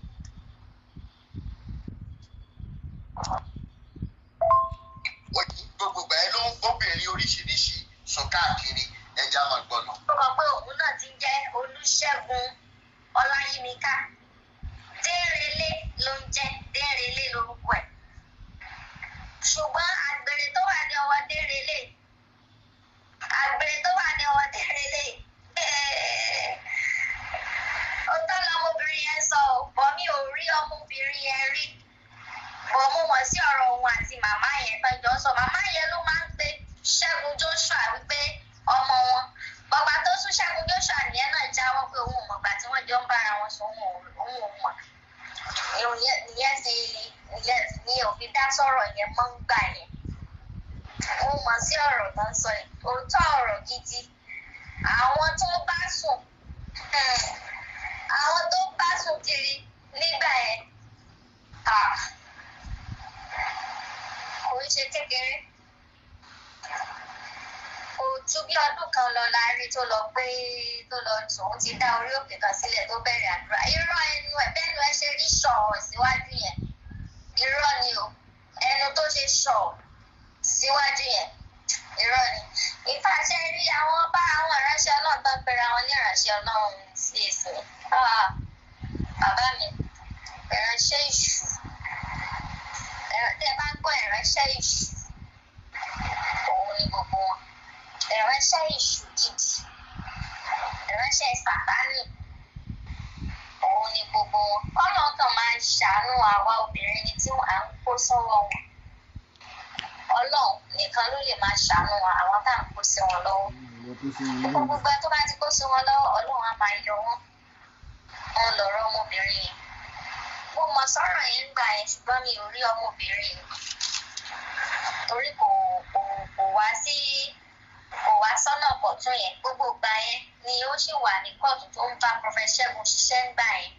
Ó ní gbogbo ìgbà yẹn ló ń gbóbìnrin oríṣiríṣi sùn káàkiri, ẹja máa gbọ́nà. Ó kọ pé òun náà ti ń jẹ́ Olúṣẹ́gun Ọláyímíká. Dérelé ló ń jẹ́, Dérelé lórúkọ ẹ̀. Ṣùgbọ́n àgbèrè tó wà ní ọwọ́ Dérelé, àgbèrè tó wà ní ọwọ́ Dérelé, òótọ́ lọmọbìnrin yẹn sọ ọ́, bọ́ mi ò rí ọmọbìnrin yẹn rí. Bọ̀ mo mọ̀ sí ọ̀rọ̀ òun àti màmá yẹn tọ́jọ́ sọ. Màmá yẹn ló máa ń pe Ṣẹ́gun Joshua wípé ọmọ wọn. Bàbá tó sún Ṣẹ́gun Joshua nìyẹn náà jáwọ́ pé òun ò mọ̀gbà tí wọ́n jọ ń bára wọn sọ, òun ò mọ̀. Ìyẹn ti ìyẹn ní òfin dá sọ̀rọ̀ yẹn mọ́ ń gbà yẹn. Mo mọ̀ sí ọ̀rọ̀ tó ń sọ yìí, òótọ́ ọ̀rọ̀ gidi. Àwọn tó bá sùn, àwọn tó bá sùn kiri nígbà yẹn, kò ń ṣe kékeré. Kò ju bí ọdún kan lọ la rí tó lọ pé tó lọ tòun ti dá orí òkè kan sílẹ̀ tó bẹ̀rẹ̀ àdúrà. Irọ́ ẹnu ẹ̀ bẹ́ẹ̀ nu ẹ ṣe rí ṣọ̀ọ̀ síwájú yẹn. Irọ́ ni o, ẹnu tó ṣe ṣọ̀ọ̀ síwájú yẹn, irọ́ ni. Ìfàṣẹ rí àwọn bá àwọn ìránṣẹ́ Ọlọ́run tó ń pera wọn ní ìránṣẹ́ Ọlọ́run sí èsì. Bàbá mi, ìránṣẹ́ èṣù. Tẹ́ ẹ bá ń gbọ́ ìránṣẹ́ èṣù, òun ni gbogbo wọn. Ìránṣẹ́ èṣù gidi, ìránṣẹ́ Sàtánì, òun ni gbogbo wọn. Ọlọ́run kan máa ń ṣàánú àwa obìnrin ni tí à ń kó sọ́wọ́ wọn. Ọlọ́run nìkan ló lè máa ṣàánú àwọn tá à ń kó sí wọn lọ́wọ́. Gbogbo ìgbà tó bá ti kó sí wọn lọ́wọ́, Ọlọ́run á máa yọ wọ́n. Wọ́n lọ̀rọ̀ ọmọbìnrin yẹn. Mo mọ̀ sọ́rọ̀ yẹn ń gbà yẹn, ṣùgbọ́n mi ò rí ọmọbìnrin yẹn. Torí kò kò kò wá sí kò wá sọ́nà pọ̀tún yẹn. Gbogbo ìgbà yẹn ni ó sì wà ní kóòtù tó ń bá Prophet Ṣẹ́gun ṣiṣẹ́ ń gbà yẹn.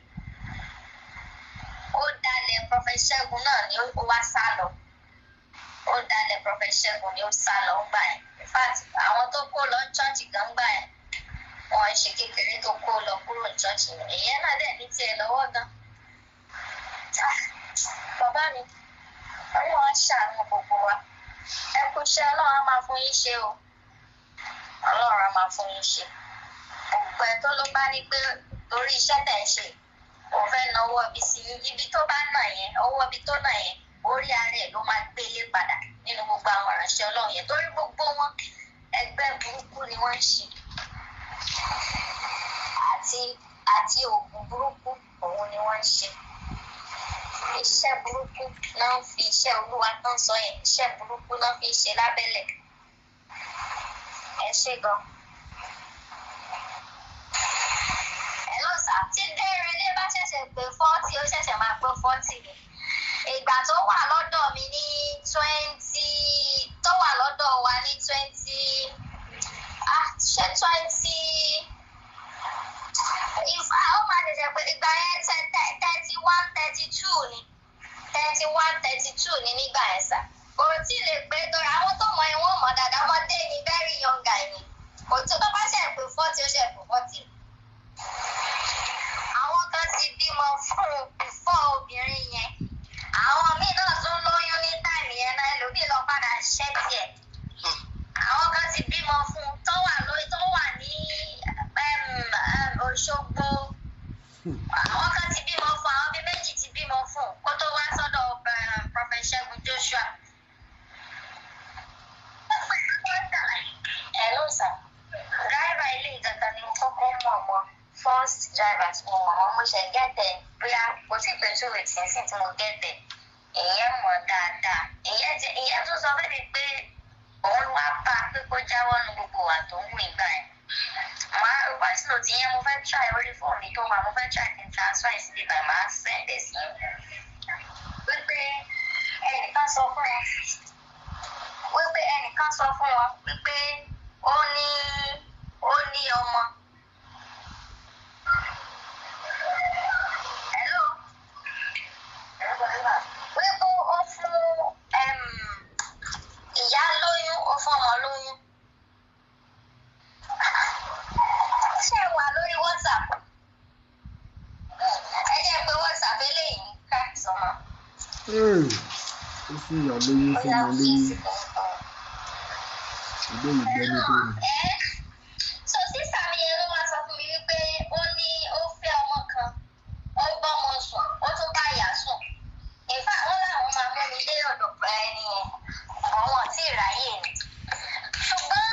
Ó dalẹ̀ Prophet Ṣẹ́gun náà ni ó wá sá lọ. Ó dalẹ̀ Prophet Ṣẹ́gun ni ó sá lọ ń gbà yẹn. In fact, àwọn tó kó lọ ṣọ́ọ̀ṣì gan gbà yẹn, wọ́n ṣe kékeré tó kó lọ kúrò ní ṣọ́ọ̀ṣì yẹn. Ìyẹn náà dẹ̀ ní tiẹ̀ lọ́wọ́ gan. Bàbá mi, Ọlọ́run á ṣàánú gbogbo wa. Ẹ kú iṣẹ́, Ọlọ́run á máa fún yín ṣe o. Ọlọ́run á máa fún yín ṣe. Gbogbo ẹ̀ tó ló bá ní pé torí iṣẹ́ tẹ̀ ń ṣe, òun fẹ́ na ọwọ́ ibi sí yín. Ibi tó bá nà yẹn, ọwọ́ ibi tó nà yẹn, orí ara ẹ̀ ló máa gbélé padà nínú gbogbo àwọn ìránṣẹ́ Ọlọ́run yẹn. Torí gbogbo wọn, ẹgbẹ́ burúkú ni wọ́n ń ṣe. Àti oògùn burúkú òun ni wọ́n ń ṣe. Iṣẹ́ burúkú náà ń fi iṣẹ́ Olúwa tán sọ yẹn, iṣẹ́ burúkú náà fi ń ṣe lábẹ́lẹ̀. Ẹ ṣé gan. Ẹ ló sà, tí Dérelé bá ṣẹ̀ṣẹ̀ pé 40, ó ṣẹ̀ṣẹ̀ máa pé 40 ni. Ìgbà tó wà lọ́dọ̀ mi ní 20, tó wà lọ́dọ̀ wa ní 20, ṣé 20, ìfà ó máa ṣẹ̀ṣẹ̀ pé ìgbà yẹn 31, 32 ni. 31, 32 ni nígbà yẹn sà. Kò tí ì lè pé torí àwọn tó mọ̀ ẹ́ wọ́n mọ̀ dáadáa, ọmọdé ni, very young guy ni. Kò tó tó bá ṣẹ̀ pé 40, ó ṣẹ̀ pé 40. Àwọn kan ti bímọ fún before obìnrin yẹn. Àwọn míì náà tún lóyún ní táìmì yẹn náà, ẹlòmíì lọ padà ṣẹ́ tiẹ̀. Àwọn kan ti bímọ fún tó wà lórí tó wà ní Òṣogbo. Àwọn kan ti bímọ fún, àwọn bíi méjì ti bímọ fún kó tó wá sọ́dọ̀ Prophet Ṣẹ́gun Joshua. Hello sir, driver ilé ìgangan ni mo kọ́kọ́ mọ̀ mọ́. First driver tí mo mọ̀ mọ́, mo ṣe gẹ́tẹ̀ bóyá kò tí ì pé 2 weeks nísìnyí tí mo gẹ́tẹ̀. Ìyẹn mọ̀ dáadáa. Ìyẹn tún sọ fún mi pé òun wá bá pé kó jáwọ́ nu gbogbo wà tó ń wù ìgbà yẹn. Màá voice note yẹn mo fẹ́ try orí fóònù mi tó wà, mo fẹ́ try kí n transfer sí ibà, màá send ẹ̀ sí. Wípé ẹnìkan sọ fún wọn, wípé ẹnìkan sọ fún wọn wípé ó ní ọmọ. Hello? Wípé ó fún ìyá lóyún, ó fún ọmọ lóyún. Ó fún ìyá lóyún, Ó yá fọmọ fi lóyún. sí kankan. Eléyìí gbẹ́ni tó ní. Ẹ́, so sísà mi yẹn ló wá sọ fún mi wípé ó ní ó fẹ́ ọmọ kan, ó bọ́mọ sùn, ó tún bá ìyá sùn. In fact, wọ́n láwọn máa mú mi dé ọ̀dọ̀ ẹni yẹn, àwọn ò tí ì ráyè ni. Ṣùgbọ́n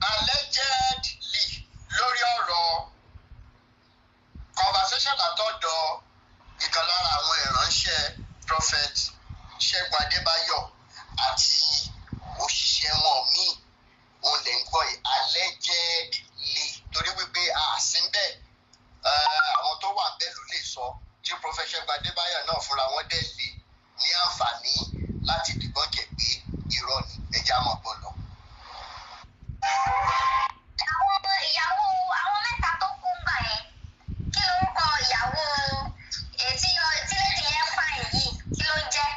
Allegedly, lórí ọ̀rọ̀ conversation látọ̀dọ̀ ìkan lára àwọn ìránṣẹ́ Prophet Ṣẹ́gun Adébáyọ̀ àti òṣìṣẹ́ wọn míì, òun lè ń gbọ́ yìí. Allegedly, torí wípé àsín bẹ́ẹ̀, àwọn tó wà bẹ́ẹ̀ ló lè sọ, tí Prophet Ṣẹ́gun Adébáyọ̀ náà fúnra wọn dẹ̀ lè ní àǹfààní láti dìbọ́nkẹ̀ pé irọ́ ni. Ẹja mọ̀ gbọ́ lọ. Àwọn ìyàwó àwọn mẹ́ta tó kú ń gbà yẹn, kí lorúkọ ìyàwó ètí tí lady yẹn fà yìí, kí ló ń jẹ́?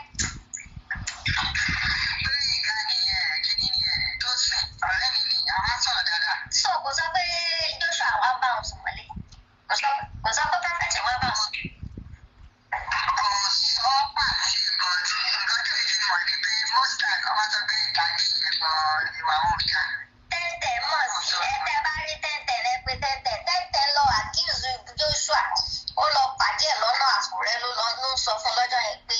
So kò sọ pé Joshua wá bá òun sùn mọ́lé, kò sọ pé prophet wá bá òun sùn. Kò sọ pàṣẹ, but nǹkan tó yẹ mọ̀ ni pé most time ọmọ sọ pé ìdájí ẹ̀gbọ́n ìwà òun ká. Tẹ́ntẹ̀ mọ̀ sí ẹ, tẹ́ bá rí tẹ́ntẹ̀ rẹ pé tẹ́ntẹ̀ tẹ́ntẹ̀ lọ accuse Joshua, ó lọ pàdé ẹ̀ lọ́nà Àkúrẹ́, ló lọ ló ń sọ fún lọ́jọ́ yẹn pé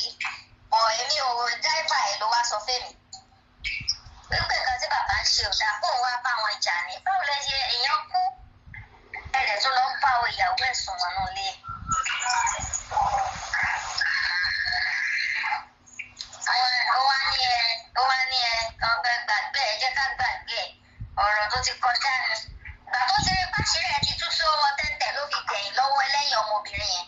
bọ̀ èmi ò, dáìbà ẹ̀ ló wá sọ fẹ́mi wípé nǹkan tí bàbá ń ṣe ò dáa, kóun wá bá wọn jà ní. Báwo lẹ ṣe, èèyàn kú, ẹ̀rẹ̀ tó lọ ń bá ìyàwó ẹ̀ sùn wọnú ilé. Ó wá ní ẹ, ó wá ní ẹ ọgbẹ, gbàgbé ẹ, jẹ́ ká gbàgbé ẹ, ọ̀rọ̀ tó ti kọjá ni. Ìgbà tó ti rí pàṣírí ẹ ti tú sọ́wọ́ tẹ́ntẹ̀, ló fi gbẹ̀yìn lọ́wọ́ ẹlẹ́yìn ọmọbìnrin yẹn.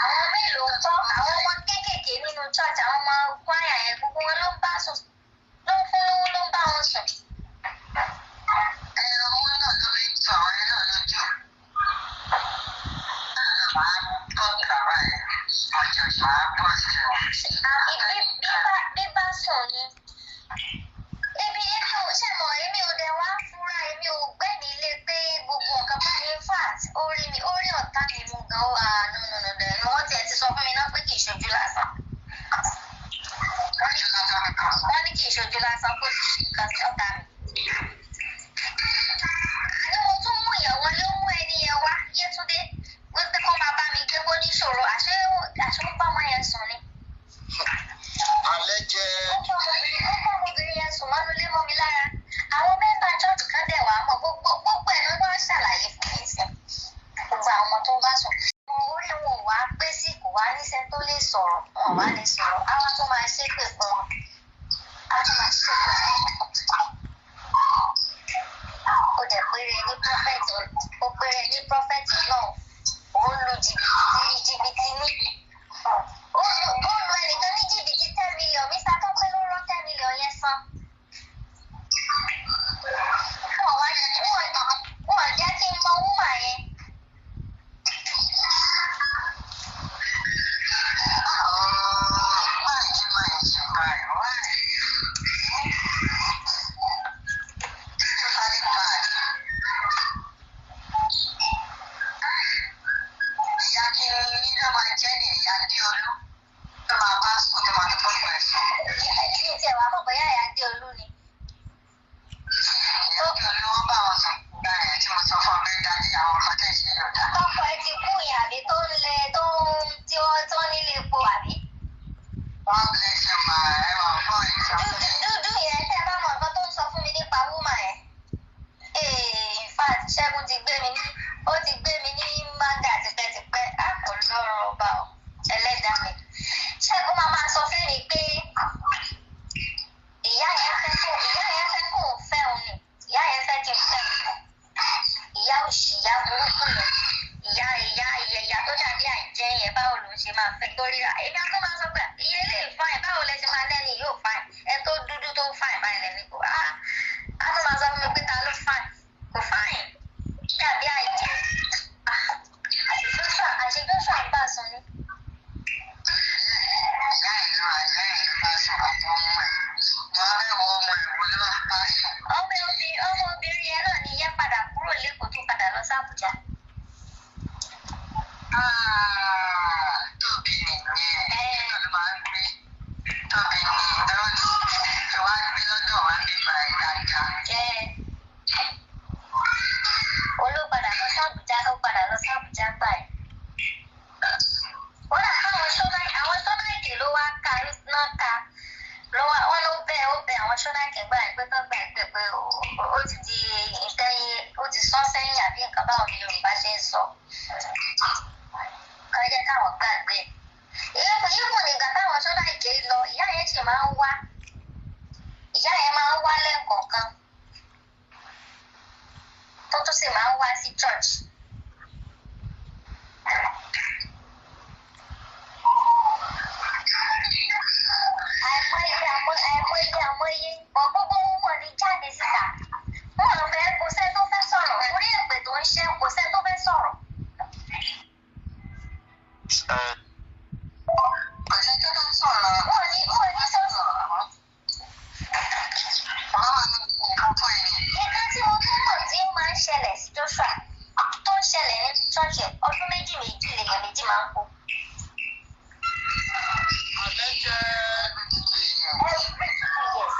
Àwọn mélòó kọ́, àwọn ọmọ kéékèèké nínú church, àwọn ọmọ kwaya yẹn, gbogbo wọn ló ń bá sùn, ló ń fún lówó, ló ń bá wọn sùn. Ẹ owó náà ló fi ń tọ àwọn ẹ náà lójú. Màá tọ́ bàbá ẹ̀ ọjọ́, màá bọ́ sí wọn. Àbí bíbá sùn ni. Ebi èmi ò ṣe mọ̀, èmi ò dẹ̀ wá fúnra, èmi ò gbẹ́mìí lé pé gbogbo nǹkan bá, in fact, ó rí mi, ó rí ọ̀tá mi mú gan ó. Ah, no, no, no, no, wọ́n tiẹ̀ ti sọ fún mi náà pé kì í ṣojú lásán. Ojú lásán kan. Wọ́n ní kì í ṣojú lásán, kó sì ṣe nǹkan sí ọ̀tá mi. Àní mo tún mú ìyàwó lé, ó mú ẹni yẹn wá, Yétúndé, wípé kó máa bá mi gbé, bó níṣòro, àṣé ó bá ọmọ yẹn sùn ni. Alẹ́ jẹ́. Ó bá ọmọbìnrin yẹn sùn mọ́nú lé mọ́ mi lára. Àwọn member church kan dẹ̀ wá mọ̀, gbogbo gbogbo ẹ̀ ló wá ṣàlàyé fún mi sí. Gbogbo àwọn ọmọ tó ń bá sùn. Orí wọn ò wá pé sí, kò wá níṣẹ́ tó lè sọ̀rọ̀, wọn ò wá lè sọ̀rọ̀. Á wá tún máa ṣépè fún wọn. Á tún máa ṣépè fún wọn. Ó dẹ̀ péré ní prophet, ó péré ní prophet náà. Ó ń lu jìbìtì, jìbìtì ní. Ó lu ẹnìkan ní jìbìtì 10 million. Mr. Tọ́pẹ́ ló rán 10 million yẹn san. Wọ́n wá wọ́n jẹ́ kí n mọ woman yẹn. Why you mind you cry? Why? Totally bad. Ìyá kí ni ló máa jẹ́ ní ìyá Déolú tó máa bá sùn, tó máa tó bọ́pọ̀ ẹ̀ sùn. Kí n tiẹ̀ wá mọ̀ bóyá ìyá Déolú ni. Ìyá Déolú, wọ́n bá wọn sùn gbà yẹn tí mo sọ fún ọ pé dájú àwọn ọkọ tẹ̀ ṣe yóò dá. Tọ́kọ ẹ ti kú yẹn, àbí tó ń lẹ tó ń tí wọ́n tó nílé epo, àbí? Wọ́n bless you ma, ẹ wà fún ìjọba. Dúdú dúdú yẹn, tẹ́ ẹ bá mọ nǹkan tó ń sọ fún mi nípa woman yẹn. Ee, in fact, Ṣẹ́gun ti gbé mi ní, ó ti gbé mi ní manga tipẹ́tipẹ́. Á kò lọ́rùn ọba o, ẹlẹ́dàá mi. Ṣẹ́gun máa máa sọ fún mi pé ìyá yẹn fẹ́ kó òun fẹ́ òun ni. Ìyá yẹn fẹ́ kí n fẹ́ òun. Ìyá òṣì, ìyá burúkú yẹn. Ìyá ìyá ìyá ìyá tó dàbí àìjẹ́ yẹn, báwo ló ń ṣe máa fẹ́ torí ra? Èmi á tún máa sọ pé iye lè fine, báwo lẹ ṣe máa lẹ́ni yóò fine? Ẹ tó dúdú tó fine báyìí lẹ́ni kò á. Á tún máa sọ fún mi pé ta ló fine? Kò fine. Dàbí àìjẹ́. Ah, àṣé Joshua ń bá a sùn ni. Ìyá ìlú àyà ìlú bá sùn àtọ́ ọmọ ẹ̀. Wọ́n á fẹ́ wọ ọmọ ẹ̀ wọlé wá bá sùn. Ọmọbìnrin yẹn náà ni ìyẹn padà kúrò lẹ́kọ̀ọ́ tó padà lọ sí Àbújá. Ah. káwọn gbàgbé. Ìyẹ́bù nígbà táwọn sọ́dà ìké lọ, ìyá yẹn sì máa ń wá. Ìyá yẹn máa ń wá lẹ́ẹ̀kọ̀ọ̀kan. Tó tún sì máa ń wá sí church. Àìmọye àìmọye àìmọye ọ̀pọ̀ gbogbo wọn ni jáde síta. Wọn ò fẹ́, kò sẹ́ni tó fẹ́ sọ̀rọ̀. Orí èpè tó ń ṣẹ́, kò sẹ́ni tó fẹ́ sọ̀rọ̀. Kò sí tó tó ń sọ̀rọ̀. Wọn ò ní sọ̀rọ̀. Wọ́n máa ń nǹkan fún ẹni. Nǹkan tí mo tún mọ̀ tí ó máa ń ṣẹlẹ̀ sí Joshua tó ń ṣẹlẹ̀ ní ṣọ́ọ̀ṣì, ọdún méjì méjì lèèyàn méjì máa ń kú. Àlẹ́ jẹ́ Every 2 years.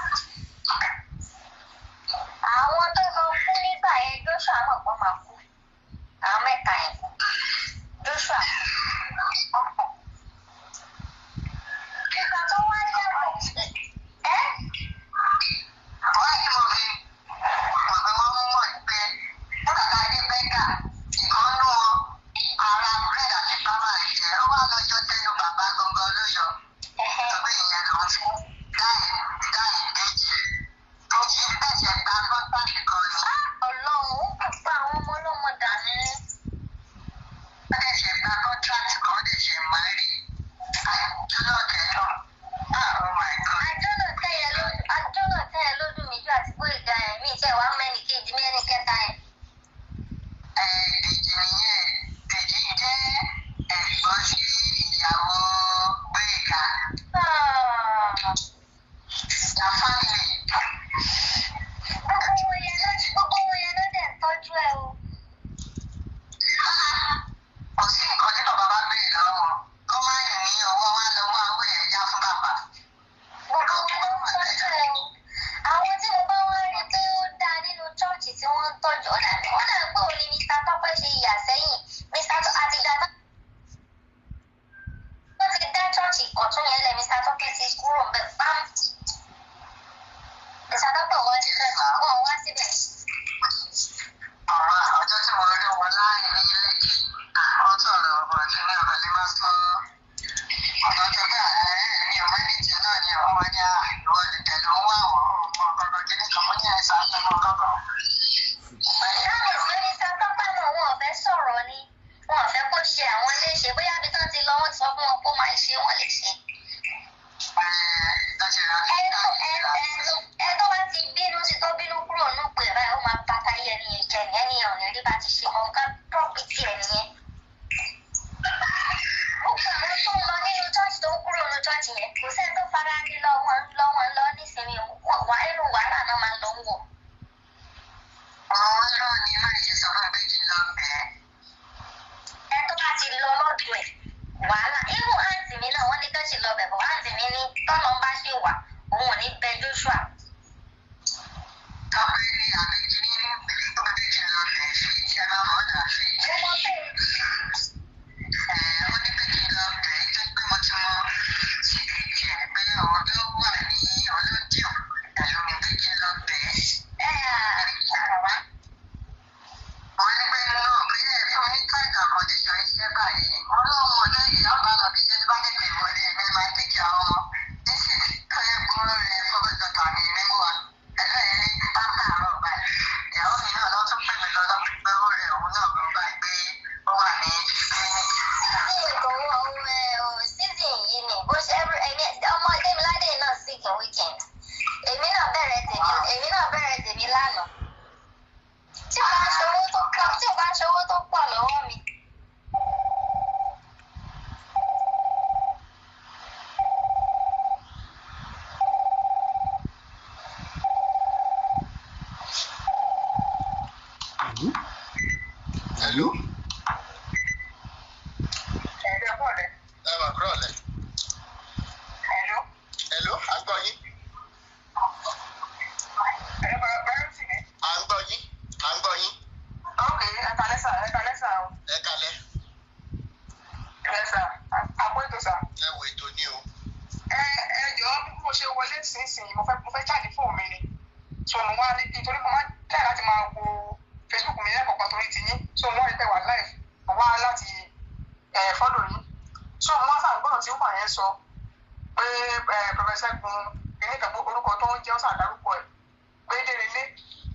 Àwọn tó lọ kú nígbà yẹn, Joshua mọ̀ pé wọ́n máa kú. Àwọn mẹ́ta yẹn. Joshua. Ìgbà tó wá yàgò ẹ́ Wọ́n á ti mọ̀ fi ọ̀gbẹ́ wọn mọ̀ pé nígbà tá a dé Bẹ́kà, ìkan nú wọn ara búrẹ́dì àti bàbá ìjẹ́ ó wá lọ́jọ́ tẹnu bàbá gangan ló yọ. Ẹ̀hẹ́. Sọ pé ìyẹn lòún fún gáì gáì méjì tó ti bẹ̀sẹ̀ gba kọ́ńtàkì kan ni. Ọlọ́run ó kò pa àwọn ọmọ ọlọ́mọ dànù. Ó dẹ̀ ṣe gba kọ́ńtàkì kan, ó dẹ̀ ṣe márì. Àjọlọ̀kẹ́ náà. Ah, oh my God. Àjọ́nà tẹ́yẹ lójú mi jù àti Gbóyèga yẹn, mi tẹ́ wàá mẹ́ni kejì mẹ́ni kẹta yẹn. Dèjì nìyẹn. Dèjì jẹ́ ẹ̀gbọ́n sí ìyàwó Gbóyèga. Ah. The family. Gbogbo wọn yẹn ló dẹ̀ ń tọ́jú ẹ o. Kò sí nǹkan tí bàbá bá béèrè lọ́wọ́ wọn. Kó má ní owó wá lọ wá owó ẹ̀ yá fún bàbá. Gbogbo wọn ló ń tọ́jú ẹ o. Àwọn tí mo bá wá rí pé ó dáa nínú chọ́ọ̀chì tí wọ́n ń tọ́jú, ó dàbí pé òun ni Mr. Tọ́pẹ́ ṣe yà sẹ́yìn. Mr. Tọ́ àtìgbà tó wọ́n ti dá chọ́ọ̀chì Ìkọ̀tún yẹn lẹ̀, Mr. Tọ́pẹ́ ti kúrò ń bẹ̀ pam. Mr. Tọ́pẹ́ wọ́n ti fẹ́ wọ́n wá síbẹ̀. Ọ̀rọ̀ ọjọ́ tí mo rí wọn láàyè ní Lẹ́kì, àwọn sọ̀rọ̀ ọ̀rọ̀ kí ní ọ̀rọ̀ lè máa sọ. Ọ̀dọ́ tó bá ẹ̀ ní ọmọ ìjì náà ni ọmọ ní ìwọ lè tẹ̀lé owó àwọn ọmọ kankan kí ní kan mọ́ ní àìsàn ọmọ kankan. Láwọn ìwé Mr. Tọ́pẹ́ náà wọn ò fẹ́ sọ̀rọ̀ ni. Wọn ò fẹ́ kó ṣe àwọn léṣe. Bóyá ibi tán ti lọ, wọ́n ti sọ fún wọn kó máa ṣe wọ́n léṣe. Ẹ tó bá ti bínú sí, tó bínú kúrò nù pé báyìí, ó máa bàtà yẹ ẹni yẹn jẹ ní ẹni yẹn ò ní rí bá ti ṣe mọ nǹkan prọpìtì ẹ nìyẹn. Gbogbo àwọn tó ń lọ nínú chọ́ọ̀chì tó ń kúrò nínú chọ́ọ̀chì yẹn, kò sẹ́ni tó fara ní lọ, wọ́n ń lọ, wọ́n ń lọ nísìnyí, wà inú wàhálà náà máa ń lọ ń wọ̀. Àwọn náà ni má ṣe sọ fún pé kí n lọ bẹ̀ẹ́. Ẹ tó bá ti lọ lọ́dún ẹ̀ wàhálà irú àǹtí mi náà wọ́n ní kán ṣe lọ bẹ̀ bọ̀, àǹtí mi ní tọ́nà ń bá ṣe wà, òun ò ní bẹ Joshua. Tọ́pẹ́ ní àbíkí ní tó pé kí n lọ bẹ̀ẹ́ sí iṣẹ́ máa mọ̀ ọ́nà sí. Mo mọ bẹ́ẹ̀. Ó ní pé kí n lọ bẹ̀ẹ́ tó pé mo ti mọ síkìtì ẹ̀ pé òun ló wà ní olódìò pẹ̀lú mi pé kí n lọ bẹ̀ẹ́. Ẹ̀ Wọ́n ní pé inú òbí ẹ̀ fún mi ní káàdì àkọ́díṣọ́ iṣẹ́ báyìí. Ọlọ́run ọjọ́ ìyá ọba lọ bí iṣẹ́ bá tètè wọlé ẹ̀mí máa tètè àwọn ọmọ. Nísìsiyìí tó yẹ kó rẹ̀ fọ́gbọ́n dọ̀tà mi ní mú wa. Ẹ̀lọ́ yẹn ní látàárọ̀ báyìí. Ìyàwó mi náà lọ tún pè mí lọ lọ́pẹ́ pé ó rẹ̀ òun náà lọ báyìí pé ó wà ní clinic. Season kò wọ ohun ẹ̀ o, season yìí ni bó ṣe every èmi ọmọ Démiládé náà sick in weekend. Èmi náà bẹ̀rẹ̀ tèmi lánàá. Tí o bá ń ṣòwò tó pọ̀, tí o bá ń ṣòwò tó pọ̀ lọ́wọ́ mi. Hello? Hello? Ẹ̀rọ pọ̀ rẹ̀. Ẹ mà kúrò lẹ̀. Ẹ̀rọ. Hello, à ń gbọ́ yín. Ẹ̀rọ bẹ̀rẹ̀ sí ni. À ń gbọ́ yín. À ń gbọ́ yín. Ok, ẹ̀ka lẹ́sà, ẹ̀ka lẹ́sà o. Ẹ kalẹ̀. Lẹ́sà, àpò ètò sà. Ẹ wo ètò ní o. Ẹ ẹ jọ̀ọ́ bí mo ṣe wọlé sínsìnyí, mo fẹ́ jáde fóònù mi ni. So mo wá rí nítorí mo máa ń tẹ̀ láti máa wo Facebook mi lẹ́kọ̀ọ̀kan torí ti yín. So mo wá rí pé wà live, mo wá láti fọ́dọ̀ yín. So mo wá sáà gbọ́dọ̀ tí wọ́n yẹn sọ pé Professor Ṣẹ́gun kìnìkan orúkọ tó ń jẹ́ ó sàdárúkọ ẹ̀ pé Dérelé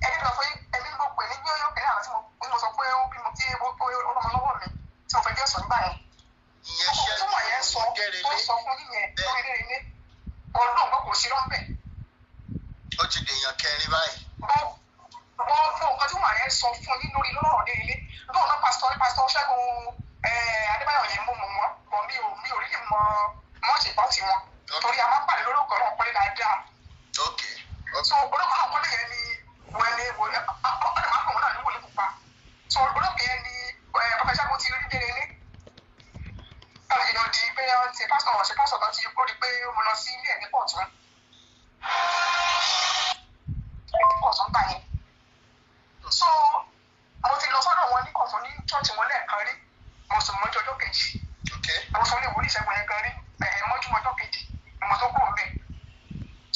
ẹni lọ fún ẹni mo pè ní yóyó kìnìún àwọn tí mo sọ pé ó bímọ tí ó rọmọ lọ́wọ́ mi tí mo fẹ́ jẹ́ sọ nígbà yẹn. Ìyẹn Tí wọ́n yẹn sọ Ṣẹ́gun tó Dérelé. sọ fún yíyẹn lórí Dérelé, ọdún ọgbọ́n kò sí lọ́nbẹ̀. Ó ti dèèyàn kẹrin báyìí. Gbogbo nǹkan tí wọ́n yẹn sọ fún yín lórí lọ́rọ̀ Dérelé lóun náà, pásítọ̀ Ṣẹ́gun Adébáyọ̀ yẹn, mo mọ̀ wọ́n bọ̀, mi ò rí lè mọ mọ́ọ̀ṣì bá ti wọn torí a máa ń pàdé lórí ọkọ̀ náà kọ́lé dáadáa. So orúkọ náà kọ́lé yẹn ni wẹ́lé wọlé ọ̀dọ̀ máa ń pọ̀ wọ́n náà ní wòlé pupa. So orúkọ yẹn ni Papa Ṣẹ́gun ti rí Dérelé táwọn èèyàn di pé wọ́n ti pásítọ̀ ṣe pásítọ̀ tó ti ó di pé mo lọ sí ilé ẹ̀ ní pọ̀tún pọ̀tún gbà yẹn. So mo ti lọ sọ́dọ̀ wọn ní kọ̀tún ní chọ́ọ̀chì wọn lẹ́ẹ̀kan rí, mo sùn mọ́jú ọjọ́ kejì. Mo sọ ní ìwúrí ìṣẹ́gun yẹn gan rí ẹ̀ẹ́ mọ́jú ọjọ́ kejì ni mo tó kúrò bẹ́ẹ̀.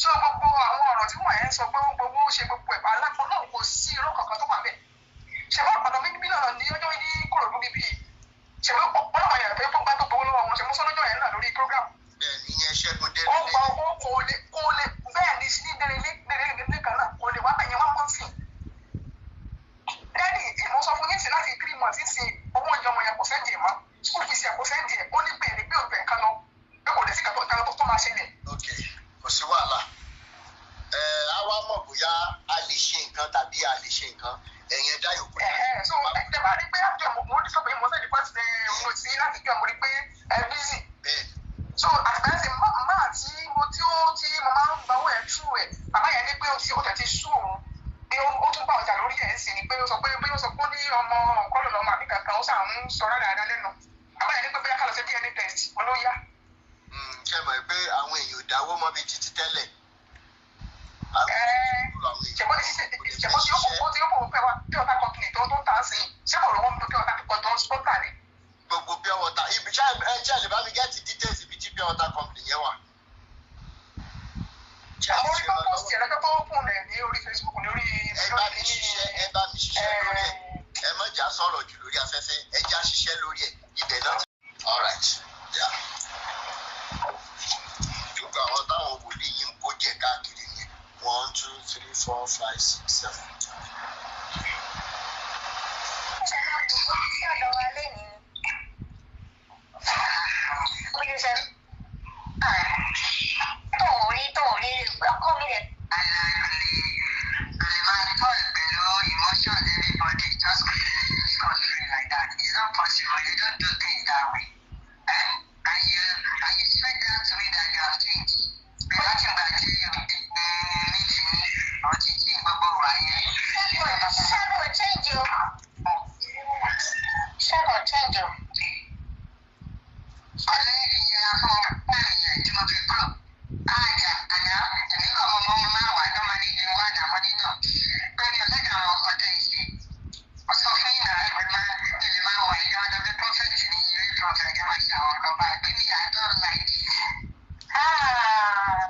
So gbogbo àwọn ọ̀rọ̀ tí wọ́n yẹn ń sọ pé ó gbowó ṣe gbogbo ẹ̀ alápọ̀ náà, kò sí irọ́ kankan tó wà bẹ́ẹ̀. Ṣẹ̀fọ́ ọ̀dọ̀ mi mílíọ̀nù ní ọjọ́ ní Kòròdú bíbí, ṣẹ̀fọ́ ọlọ́wọ́ yẹn pé ó gbá tó gbowó lọ́wọ́ wọn, ṣe mú sọ́lọ́jọ́ yẹn náà lórí program. Bẹ́ẹ̀ni, ìyẹn Ṣẹ́gun Ó Dérelé. gba owó, kò lè bẹ́ẹ̀ ni sí Dérelé Dérelé kan náà kò lè wá bẹ̀yẹn wá mọ́ sí i. Daddy, mo sọ fún yín sí láti 3 months sí, owó oúnjẹ ọmọ yẹn kò send ẹ̀ mọ́, school fees yẹn kò send ẹ̀. Ó ní pé ní pé òun bẹ̀ kan lọ pé kò lè sí kàtó kan tó máa ṣẹlẹ̀. Ok, kò sí wàhálà. Ẹ á wá mọ̀ bóyá a lè ṣe nǹkan tàbí a lè ṣe nǹkan. Ẹ̀yin ẹ̀dá yòókù. Ẹ̀hẹ́, so ẹ bá rí pé àjọ mo ní sọ pé mo send first mo sí láti jọ mo rí pé ẹ busy. Bẹ́ẹ̀ni. So àtìgbà yẹn sì máa tí mo tí ó tí mo máa ń gba owó ẹ̀ tú ẹ̀, bàbá yẹn ní pé ó ti ó tẹ̀ ti sú òun pé ó tún bá ọjà lórí ẹ̀ ń sìn ni pé ó sọ pé bí ó sọ pé ó ní ọmọ nǹkan lò lọ́mọ àbí kankan, ó sà ń sọ rárá lẹ́nu. Bàbá yẹn ní pé bóyá ká lọ sí DNA test, mo ló yá. Ṣe mọ̀ pé àwọn èèyàn ò dáwó mọ́ bíi títí tẹ́lẹ̀. Àwọn àwọn èèyàn Ṣèbó ṣèbó tí ó kò ó tí ó kò pẹ́ wá pure water company tó ń tà sí, ṣé kò lówó pure water company tó ń sponsor ni? Gbogbo pure water ibi ṣá ẹ ṣe lè bá mi get details ibi tí pure water company yẹn wà. Ṣé Àwọn orí ṣe tó lọ́wọ́? post ẹ̀ lọ́jọ́ tó fún rẹ̀ ní orí Facebook ní orí Ẹ bá mi ṣiṣẹ́, ẹ bá mi ṣiṣẹ́ lórí ẹ̀. Ẹ má jà sọ̀rọ̀ jù lórí afẹ́fẹ́, ẹ já ṣiṣẹ́ lórí ẹ̀ ibẹ̀ náà. All right, yeah. Gbogbo àwọn táwọn wòlíì yìí ń kó jẹ káàkiri yẹn, one, two, three, four, five, six, seven. Ṣé máa bù wá sí ọ̀dọ̀ wa lénìí ni? Ó yẹ ṣe tó ń rí ọkọ mi rẹ̀. And man toy pẹ̀lú emotions, everybody just scot free like that. It's not possible. You don't do things that way. Eh? And you said that to me that you have changed. Bí láti ìgbà tí o ti ní ti o ti change gbogbo wa yẹn. Ṣẹ́gun change o. Ṣẹ́gun change o. Ọ̀rẹ́ ìyẹra fún ọ yẹn tí mo fi kúrò. Àjà àná èmi kọ̀ mọ́ mọ́ máa wà tó máa ní ní wà náà mo nínú. Pé mi ò lẹ́ka àwọn ọkọ̀ tẹ̀ ṣe. Ó sọ fún yìnyín ìwé máa ìlú máa wà ní káwọn ọdún prophet ní ilé prophet ká máa ṣe àwọn ọkọ̀ báyìí. Bí mi I don't like it. Ah,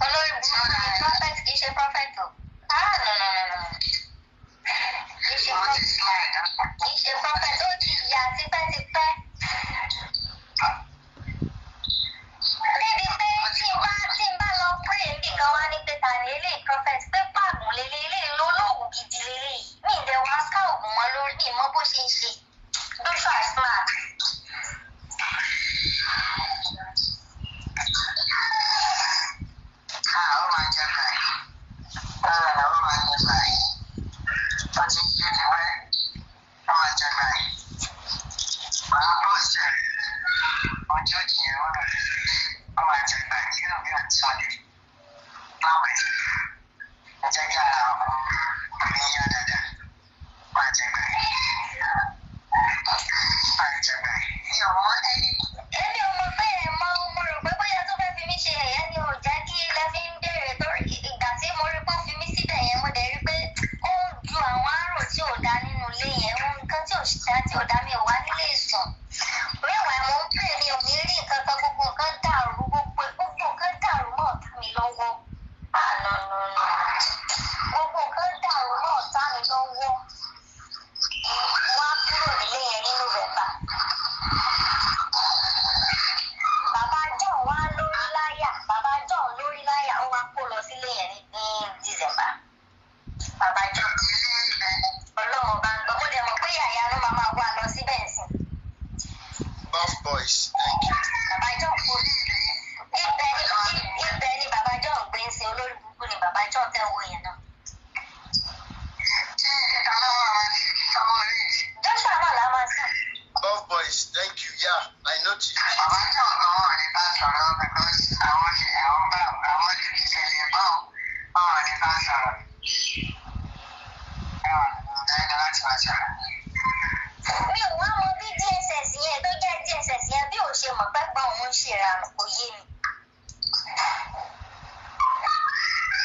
olórí burúkú ni prophet, kì í ṣe prophet o. Ah, no, no, no, no. Kì í ṣe Mo ti prophet. slide. Kì í ṣe prophet, ó ti yà tipẹ́tipẹ́. Débi pé tí n bá lọ pray níbi kan, wá ní pé ta ni eléyìí prophet, pé pàgùn lélẹ̀ eléyìí lólóògùn gidi lélẹ̀ yìí. Mi ì dẹ̀ wá ká òògùn mọ́ lórí, mi ì mọ bó ṣe ń ṣe. Joshua smart. Ah, ó máa jẹ báyìí. Ah, ó máa jẹ báyìí. Ó ti ṣe ti wẹ́. Ó máa jẹ báyìí. Màá bọ́ ṣe ọjọ́ yẹn wọ́n lọ. Ó máa jẹ báyìí. Yóò bí on Sunday. Báwo ni? Ẹ jẹ́ kí ara mi yá dáadáa. Máa jẹ báyìí. Máa jẹ báyìí. Mi ò mọ ẹni. Èmi ò mọ̀ pé ẹ̀ mọ̀, mo rò pé bóyá tó fẹ́ fi mí ṣe ẹ̀yẹ́ ni ò jẹ́ kí ilẹ̀ fi ń béèrè, torí ìgbà tí mo rí pé ó fi mí síbẹ̀ yẹn, mo dẹ̀ rí pé ó ń ju àwọn àrò tí ò dá nínú ilé yẹn, ohun nǹkan tí ò ṣá tí ò dá, mi ò wá nílé sùn. Meanwhile, mo ń pè, mi ò ní rí nǹkan kan, gbogbo nǹkan dàrú, gbogbo nǹkan dàrú mọ́ ọ̀tá mi lọ́wọ́. Ah, no, no, no. Gbogbo nǹkan dàrú mọ́ ọ̀tá mi lọ́wọ́. Mo wá kúrò nílé yẹn ní November. Boss boys, thank you. Bàbá John kú. Ibẹ̀ ni bàbá John gbé ń sin, olórí burúkú ni bàbá John tẹ̀ wọ yẹn náà. Joshua náà la máa sìn. Boss boys, thank you. Yeah, I noticed. Bàbá tí ọ̀gá wọn lè bá sọ̀rọ̀ because àwọn àwọn bá àwọn ìṣẹ̀lẹ̀ bá wọn lè bá sọ̀rọ̀. Ẹ̀wọ̀n láti bá sọ̀rọ̀. Mi ò wá mọ bí DSS yẹn tó jẹ́ DSS yẹn bí ò ṣe mọ̀ pé gbọ́n òun ń ṣèrànù, kò yé mi.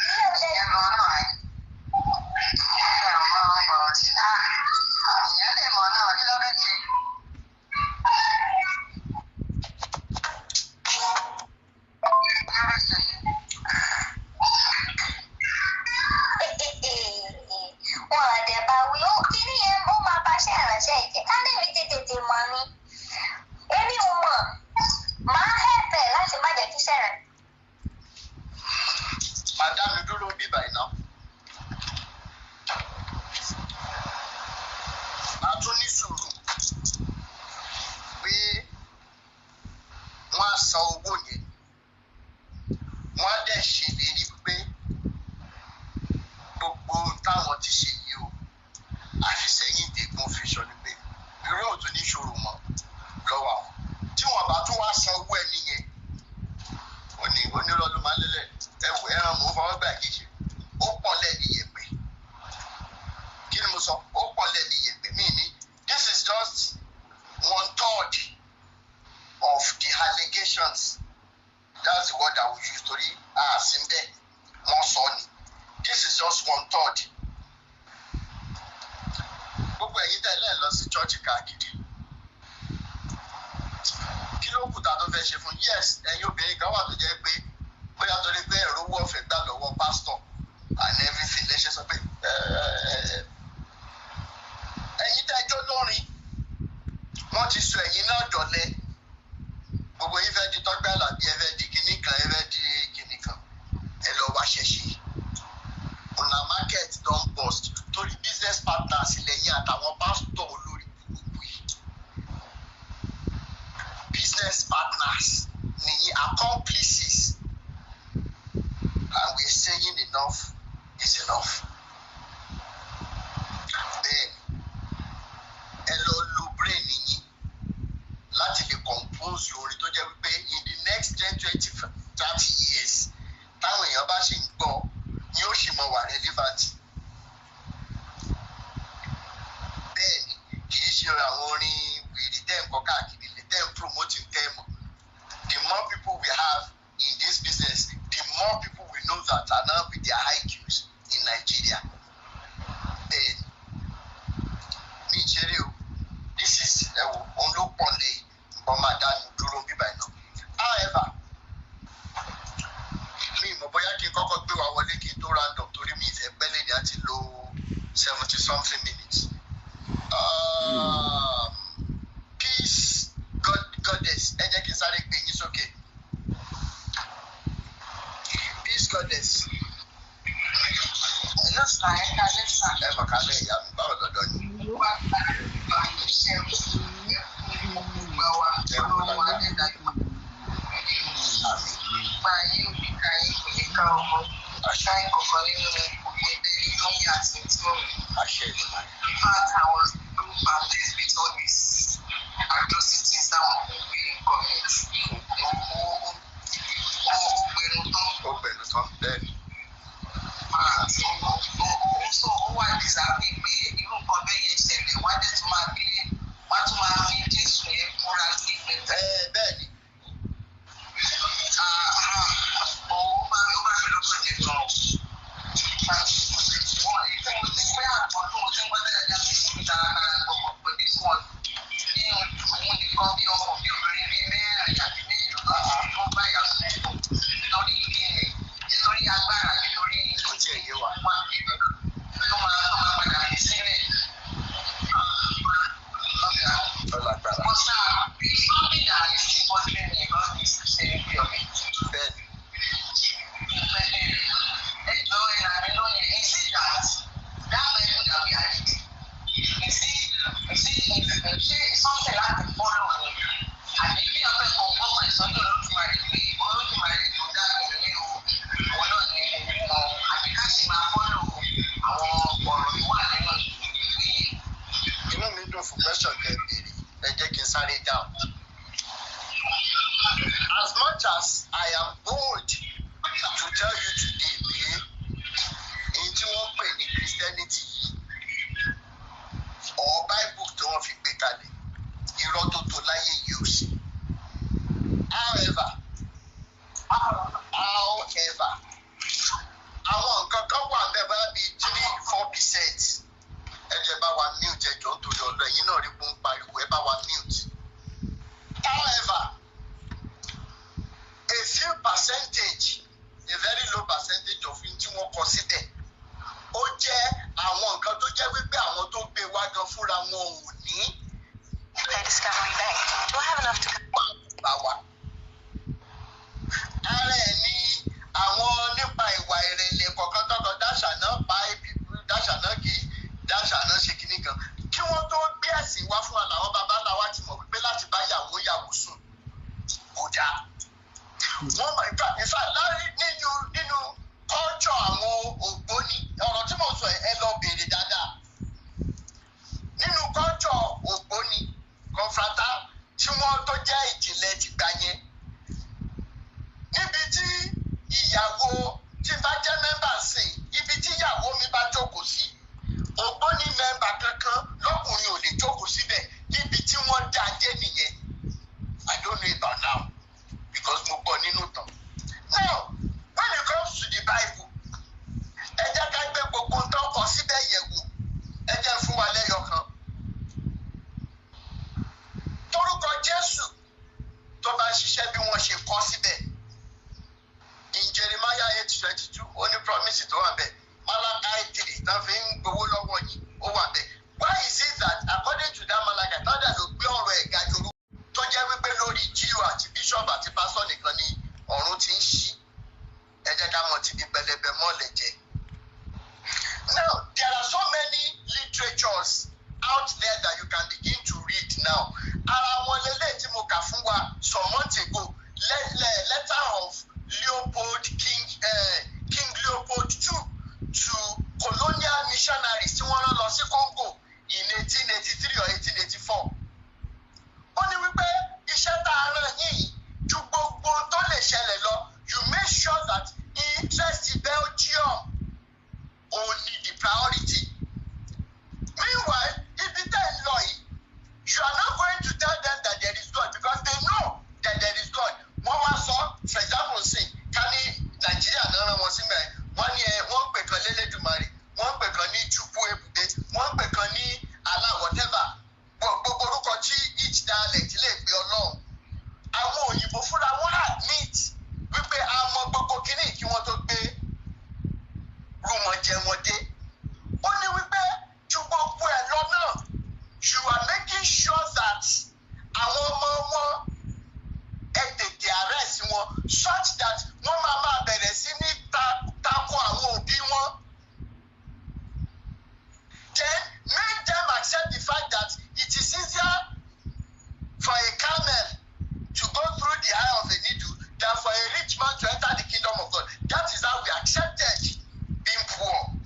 Mi ò dẹ̀ Ìyẹn gan náà ẹ̀. Ẹ̀rọ máa ń bọ̀ sí. Ìyẹn lè mọ̀ náà kí ló fẹ́ ṣe. Kí ló fẹ́ ṣe? Wọn àdẹ̀ bá wí ó kíní yẹn, ó máa bá ṣe ìránṣẹ́ ìjẹ́ ká lè mi tètè mọ̀ ni. Èmi ò mọ̀, máa hẹ̀pẹ̀ láti má jẹ́ kí iṣẹ́ rẹ̀. Madam dúró bíbà iná. A tún ní sùúrù pé wọ́n á san owó yẹn. Wọ́n á dẹ̀ ṣèlérí pé gbogbo ohun táwọn ti ṣe yìí o, àfìsẹ́yìn dègún fi sọ ni pé irú òtún ní ṣòro mọ́ lọ́wọ́ àwọn. Tí wọ́n bá tún wá san owó ẹni yẹn, ó ní onírọ́ ló máa ń lélẹ̀, ẹwù ẹran mò ń fọwọ́ gbà kí ṣe ó pọ̀ lẹ́ẹ̀ni yẹ̀pẹ̀. Kí ni mo sọ? Ó pọ̀ lẹ́ẹ̀ni yẹ̀pẹ̀ mí ní. This is just one third of the allegations. That's the word I will use torí àásín bẹ́ẹ̀ wọ́n sọ ni. This is just one third. Gbogbo ẹ̀yin tẹ́lẹ̀ lọ sí chọ́ọ̀chì káàkiri, kí ló kù tá a tó fẹ́ ṣe fún? Yes, ẹ̀yin obìnrin kan wà tó jẹ́ pé bóyá torí pé ẹ̀rọ owó ọ̀fẹ́ gbà lọ́wọ́ pásítọ̀ and everything lẹ́sẹ̀ sọ pé ẹ̀yin tẹ́jọ́ lórin, wọ́n ti sọ ẹ̀yin náà dọ̀lẹ. Gbogbo yín fẹ́ di Tọ́gbẹ́ Àlàbí, ẹ fẹ́ di kinní kan, ẹ fẹ́ di kinní kan, ẹ lọ wá ṣẹ̀ṣẹ̀. Una market don burst torí business partners lẹ́yìn àtàwọn pásítọ̀ olórí burúkú yìí. Business partners nìyí, accomplices, and we are saying enough is enough. Then ẹ lọ lo brain yín láti lè compose orin tó jẹ́ wípé in the next 10, 20, 30 years, táwọn èèyàn bá ṣì ń gbọ́ ni ó sì mọ wà relevant. Bẹ́ẹ̀ ni, kì í ṣe àwọn orin wìrì tẹ́ ń kọ káàkiri lè tẹ́ ń promote tẹ́ mọ̀. The more people we have in this business, the more people we know that are now with their IQs in Nigeria. Bẹ́ẹ̀ ni, mi ìṣeré o. This is, ẹ wo òun ló pọ̀ lé nǹkan máa dá mi dúró bíbá iná. However, mi mọ̀ bóyá kí n kọ́kọ́ gbé wa wọlé kí n tó round up torí mi ìfẹ́ pẹ́lẹ́ ni a ti lo 70 something minutes. Peace God, goddess, ẹ jẹ́ kí n sáré gbé yín sókè. Peace goddess. Hello, sir. Ẹ káalẹ́, sir. Ẹ mọ̀ kálẹ̀, ìyá mi, báwo lọ́dọ̀ yín? Wá gba iṣẹ́ gbogbo wa. Ọlọ́run Adédáyọ̀. Àmín. Gba ayé òbí ká yín, kò ní ká ọmọ. Àṣẹ. Ká ìkọ̀kan nínú ẹgbẹ́ lóyún àti tí ó rìn. Àṣẹ ìlú. In fact, I was so perplexed with all these atrocities táwọn people ń commit. Ó gbẹnu tán. Ó gbẹnu tán, bẹ́ẹ̀ ni. Àti ó so ó wà deserving pé irú nǹkan bẹ́ẹ̀ yẹn ṣẹlẹ̀, wọ́n á dẹ̀ tún máa gbé, wọ́n á tún máa fi Jésù yẹn búra sí pẹpẹ. Ẹ bẹ́ẹ̀ ni. Ó bá mi lọ́kàn jẹ́ gan o. Wọ́n èyí tí mo ti ń pẹ́ àgbọ̀n tó mo ti ń gbọ́ tẹ́lẹ̀ já sí ìsinmi taratara gbọ̀ngàn pé this one ní òun nìkan bí ọmọ bí obìnrin bíi mẹ́rin àbí mélòó ló bá ìyàwó pọ̀ nítorí kíni? Nítorí agbára, nítorí Kò tiẹ̀ yé wa. wá tó máa padà fi sílẹ̀. Ó lágbára. But sir, it's something that is still bothering me about this same period. Bẹ́ẹ̀ ni. Ẹ jọ̀ọ́, ẹ ràn mí lóye. Is it that that Bible that we are reading, is it ṣé something láti follow ni? sọ́dọ̀ Olódùmarè pé Olódùmarè tó dá èmi o, òun náà ni mo mọ̀, àbí ká sì máa follow àwọn ọ̀rọ̀ tó wà nínú ìwé yẹn? Inú mi dùn fún question tẹ́ béèrè. Ẹ jẹ́ kí n sáré dáhùn. As much as I am bold to tell you today pé èyí tí wọ́n pè ní Christianity yìí or Bible tí wọ́n fi gbé kalẹ̀, irọ́ tó tó láyé yìí ò sí. However, àwọn nǹkan kan wà bẹ́ẹ̀ bá bíi 3-4%. Ẹ jẹ́ bá wa mute, ẹjọ́, nítorí ọ̀dọ̀ ẹ̀yin náà rí pé ó ń pariwo, ẹ bá wa mute. However, a few percentage, a very low percentage of n tí wọ́n kọ síbẹ̀, ó jẹ́ àwọn nǹkan tó jẹ́ wípé àwọn tó gbé wá gan fúnra wọn ò ní Pay Discovery Bank. Do I have enough to bá wa. Ara ẹ̀ ní àwọn nípa ìwà ìrẹ̀lẹ̀ kọ̀ọ̀kan tọkọ dáṣà náà pa ibi dáṣà náà kí dáṣà náà ṣe kinní kan. Kí wọ́n tó gbé ẹ̀sìn wá fún wa làwọn baba ńlá wa ti mọ̀ wípé láti bá yàwó yàwó sùn kò dáa. Wọ́n mọ̀ ìfà láàrin nínú culture àwọn Ògbóni. Ọ̀rọ̀ tí mo sọ, ẹ lọ béèrè dáadáa. Nínú culture Ògbóni kọfrata tí wọ́n tó jẹ́ ìjìnlẹ̀ tìgbà yẹn, níbi tí ìyàwó tí bá jẹ́ member sí, ibi tí ìyàwó mi bá jókòó sí, Ògbóni member kankan lọ́kùnrin ò lè jókòó síbẹ̀. Níbi tí wọ́n dá dé nìyẹn. I don't know about now because mo gbọ́ nínú tán. Now, when it comes to the Bible, ẹ jẹ́ ká gbé gbogbo nǹkan kọ síbẹ̀ yẹ̀ wò. Ẹ jẹ́ fún wa lẹ́yọ kan. Torúkọ Jésù tó bá ń ṣiṣẹ́ bí wọ́n ṣe kọ́ síbẹ̀, in Jeremiah 8:22, ó ní promise tó wà bẹ́ẹ̀. Malachi 3 tán fi ń gbowó lọ́wọ́ yín, ó wà bẹ́ẹ̀. Why is it that according to that Malachi tán dẹ̀ ló gbé ọ̀rọ̀ ẹ̀ ga jòrò tó jẹ́ wípé lórí G.O àti bishop àti pastor nìkan ni ọ̀run ti ń ṣí? Ẹ jẹ́ ká mọ̀ ti di pẹlẹbẹ mọ́lẹ̀ jẹ́. Now, there are so many literatures out there that you can begin to read now. Ara wọn lélẹ̀ tí mo kà fún wa some months ago, letter of Leopold King, King Leopold II to colonial missionaries tí wọ́n rán lọ sí Congo in 1883 or 1884. Ó ní wípé iṣẹ́ tá a rán yín yìí, ju gbogbo tó lè ṣẹlẹ̀ lọ, you make sure that interest Belgium òun ni the priority. Meanwhile, ibi tẹ́ ń lọ yìí, you are not going to tell them that there is God because they know that there is God. Wọ́n wá sọ, for example, say ká ní Nàìjíríà náà rán wọn síbẹ̀, wọ́n ní ẹ wọ́n ń pè kan lélẹ́dùmarè, wọ́n ń pè kan ní Chukwu Ebùdé, wọ́n ń pè kan ní Allah, whatever. Gbogbo orúkọ tí each dialect lè pe Ọlọ́run. Àwọn òyìnbó fúnra wọn admit wípé a mọ gbogbo kínní kí wọ́n tó gbé rúmọ jẹ wọn dé. Ó ní wípé ju gbogbo ẹ̀ lọ náà, you are making sure that àwọn ọmọ wọn, ẹ tètè arrest wọn such that wọ́n máa máa bẹ̀rẹ̀ sí ní tako àwọn òbí wọn. Then make them accept the fact that it is easier for a camel to go through the eye of a needle than for a rich man to enter the kingdom of God. That is how we accepted being poor.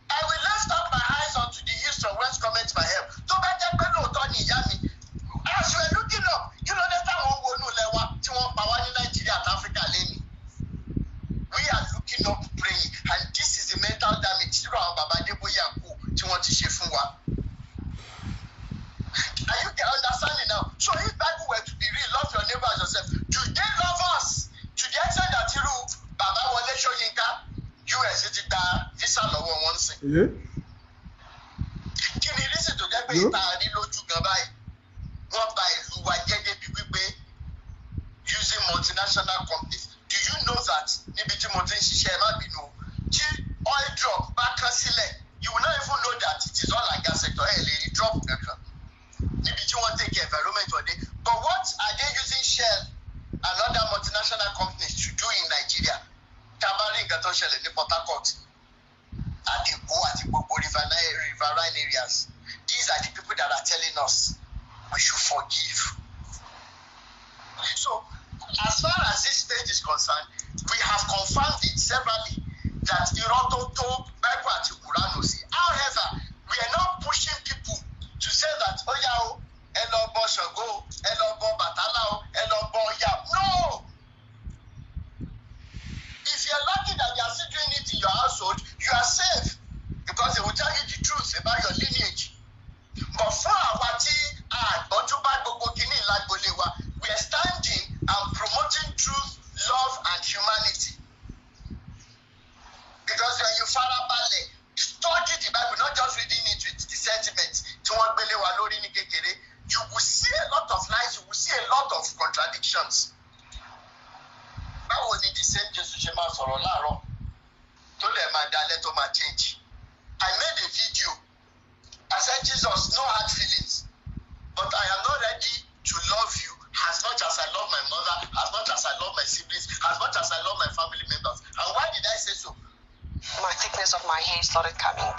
I will lift up my eyes unto the hills, from whence cometh my help. Tó bá jẹ́ pé lóòótọ́ ni, ìyá mi, as we are looking up, kí ló dé táwọn ń wọnú ilẹ̀ wa tí wọ́n pa wá ní Nàìjíríà àti Áfíríkà lẹ́nu? We are looking up, praying, and this is the mental damage tí àwọn bàbá Adébóyè àkó tí wọ́n ti ṣe fún wa. Are you understanding now? So if Bible were to be real, love your neighbor as yourself. Do they love us to the extent that irú bàbá Wọlé Ṣóyínká, US ti gba visa lọ́wọ́ wọn sìn? Eh? Kí ni reason tó jẹ́ pé Yo. ìta rí lójú gan báyìí, wọ́n ba ìlú wa jẹ́ débi wípé using multinational companies? Do you know that níbi tí mo ti ń ṣiṣẹ́, ẹ má bínú o, tí oil drop bá kán sílẹ̀, you will not even know that it is oil and gas sector. Ẹ lè rí drop kankan níbi tí wọ́n take environment wọ̀dé. But what are they using Shell and other multinational companies to do in Nigeria? Tá a bá rí nǹkan tó ń ṣẹlẹ̀ ní Port Harcourt àti Èkó àti gbogbo riverine areas, these are the people that are telling us we should forgive. So as far as this page is concerned, we have confirmed it severally that irọ́ tó tó Bible àti Quran ò sí. However, we are not pushing people to say that, ó yá o, ẹ lọ bọ Ṣàngó o, ẹ lọ bọ Bàtálá o, ẹ lọ bọ Ọya. No! If you are lucky that they are still doing it in your household, you are safe because they will tell you the truth about your lineage. But fún àwa tí a gbọ́njú bá gbogbo kínní lágbolé wa, we are standing and promoting truth, love and humanity. Because when you farabalẹ̀ study the Bible, not just reading it with the sentiment tí wọ́n gbélé wa lórí ní kékeré, you will see a lot of lies, you will see a lot of contradictions. Báwo ni the same Jésù ṣe máa sọ̀rọ̀ láàárọ̀ tó lè máa dalẹ̀ tó máa change? I made a video. I said, "Jesus, no hard feelings, but I am not ready to love you as much as I love my mother, as much as I love my siblings, as much as I love my family members." And why did I say so? My thickness of my hair started coming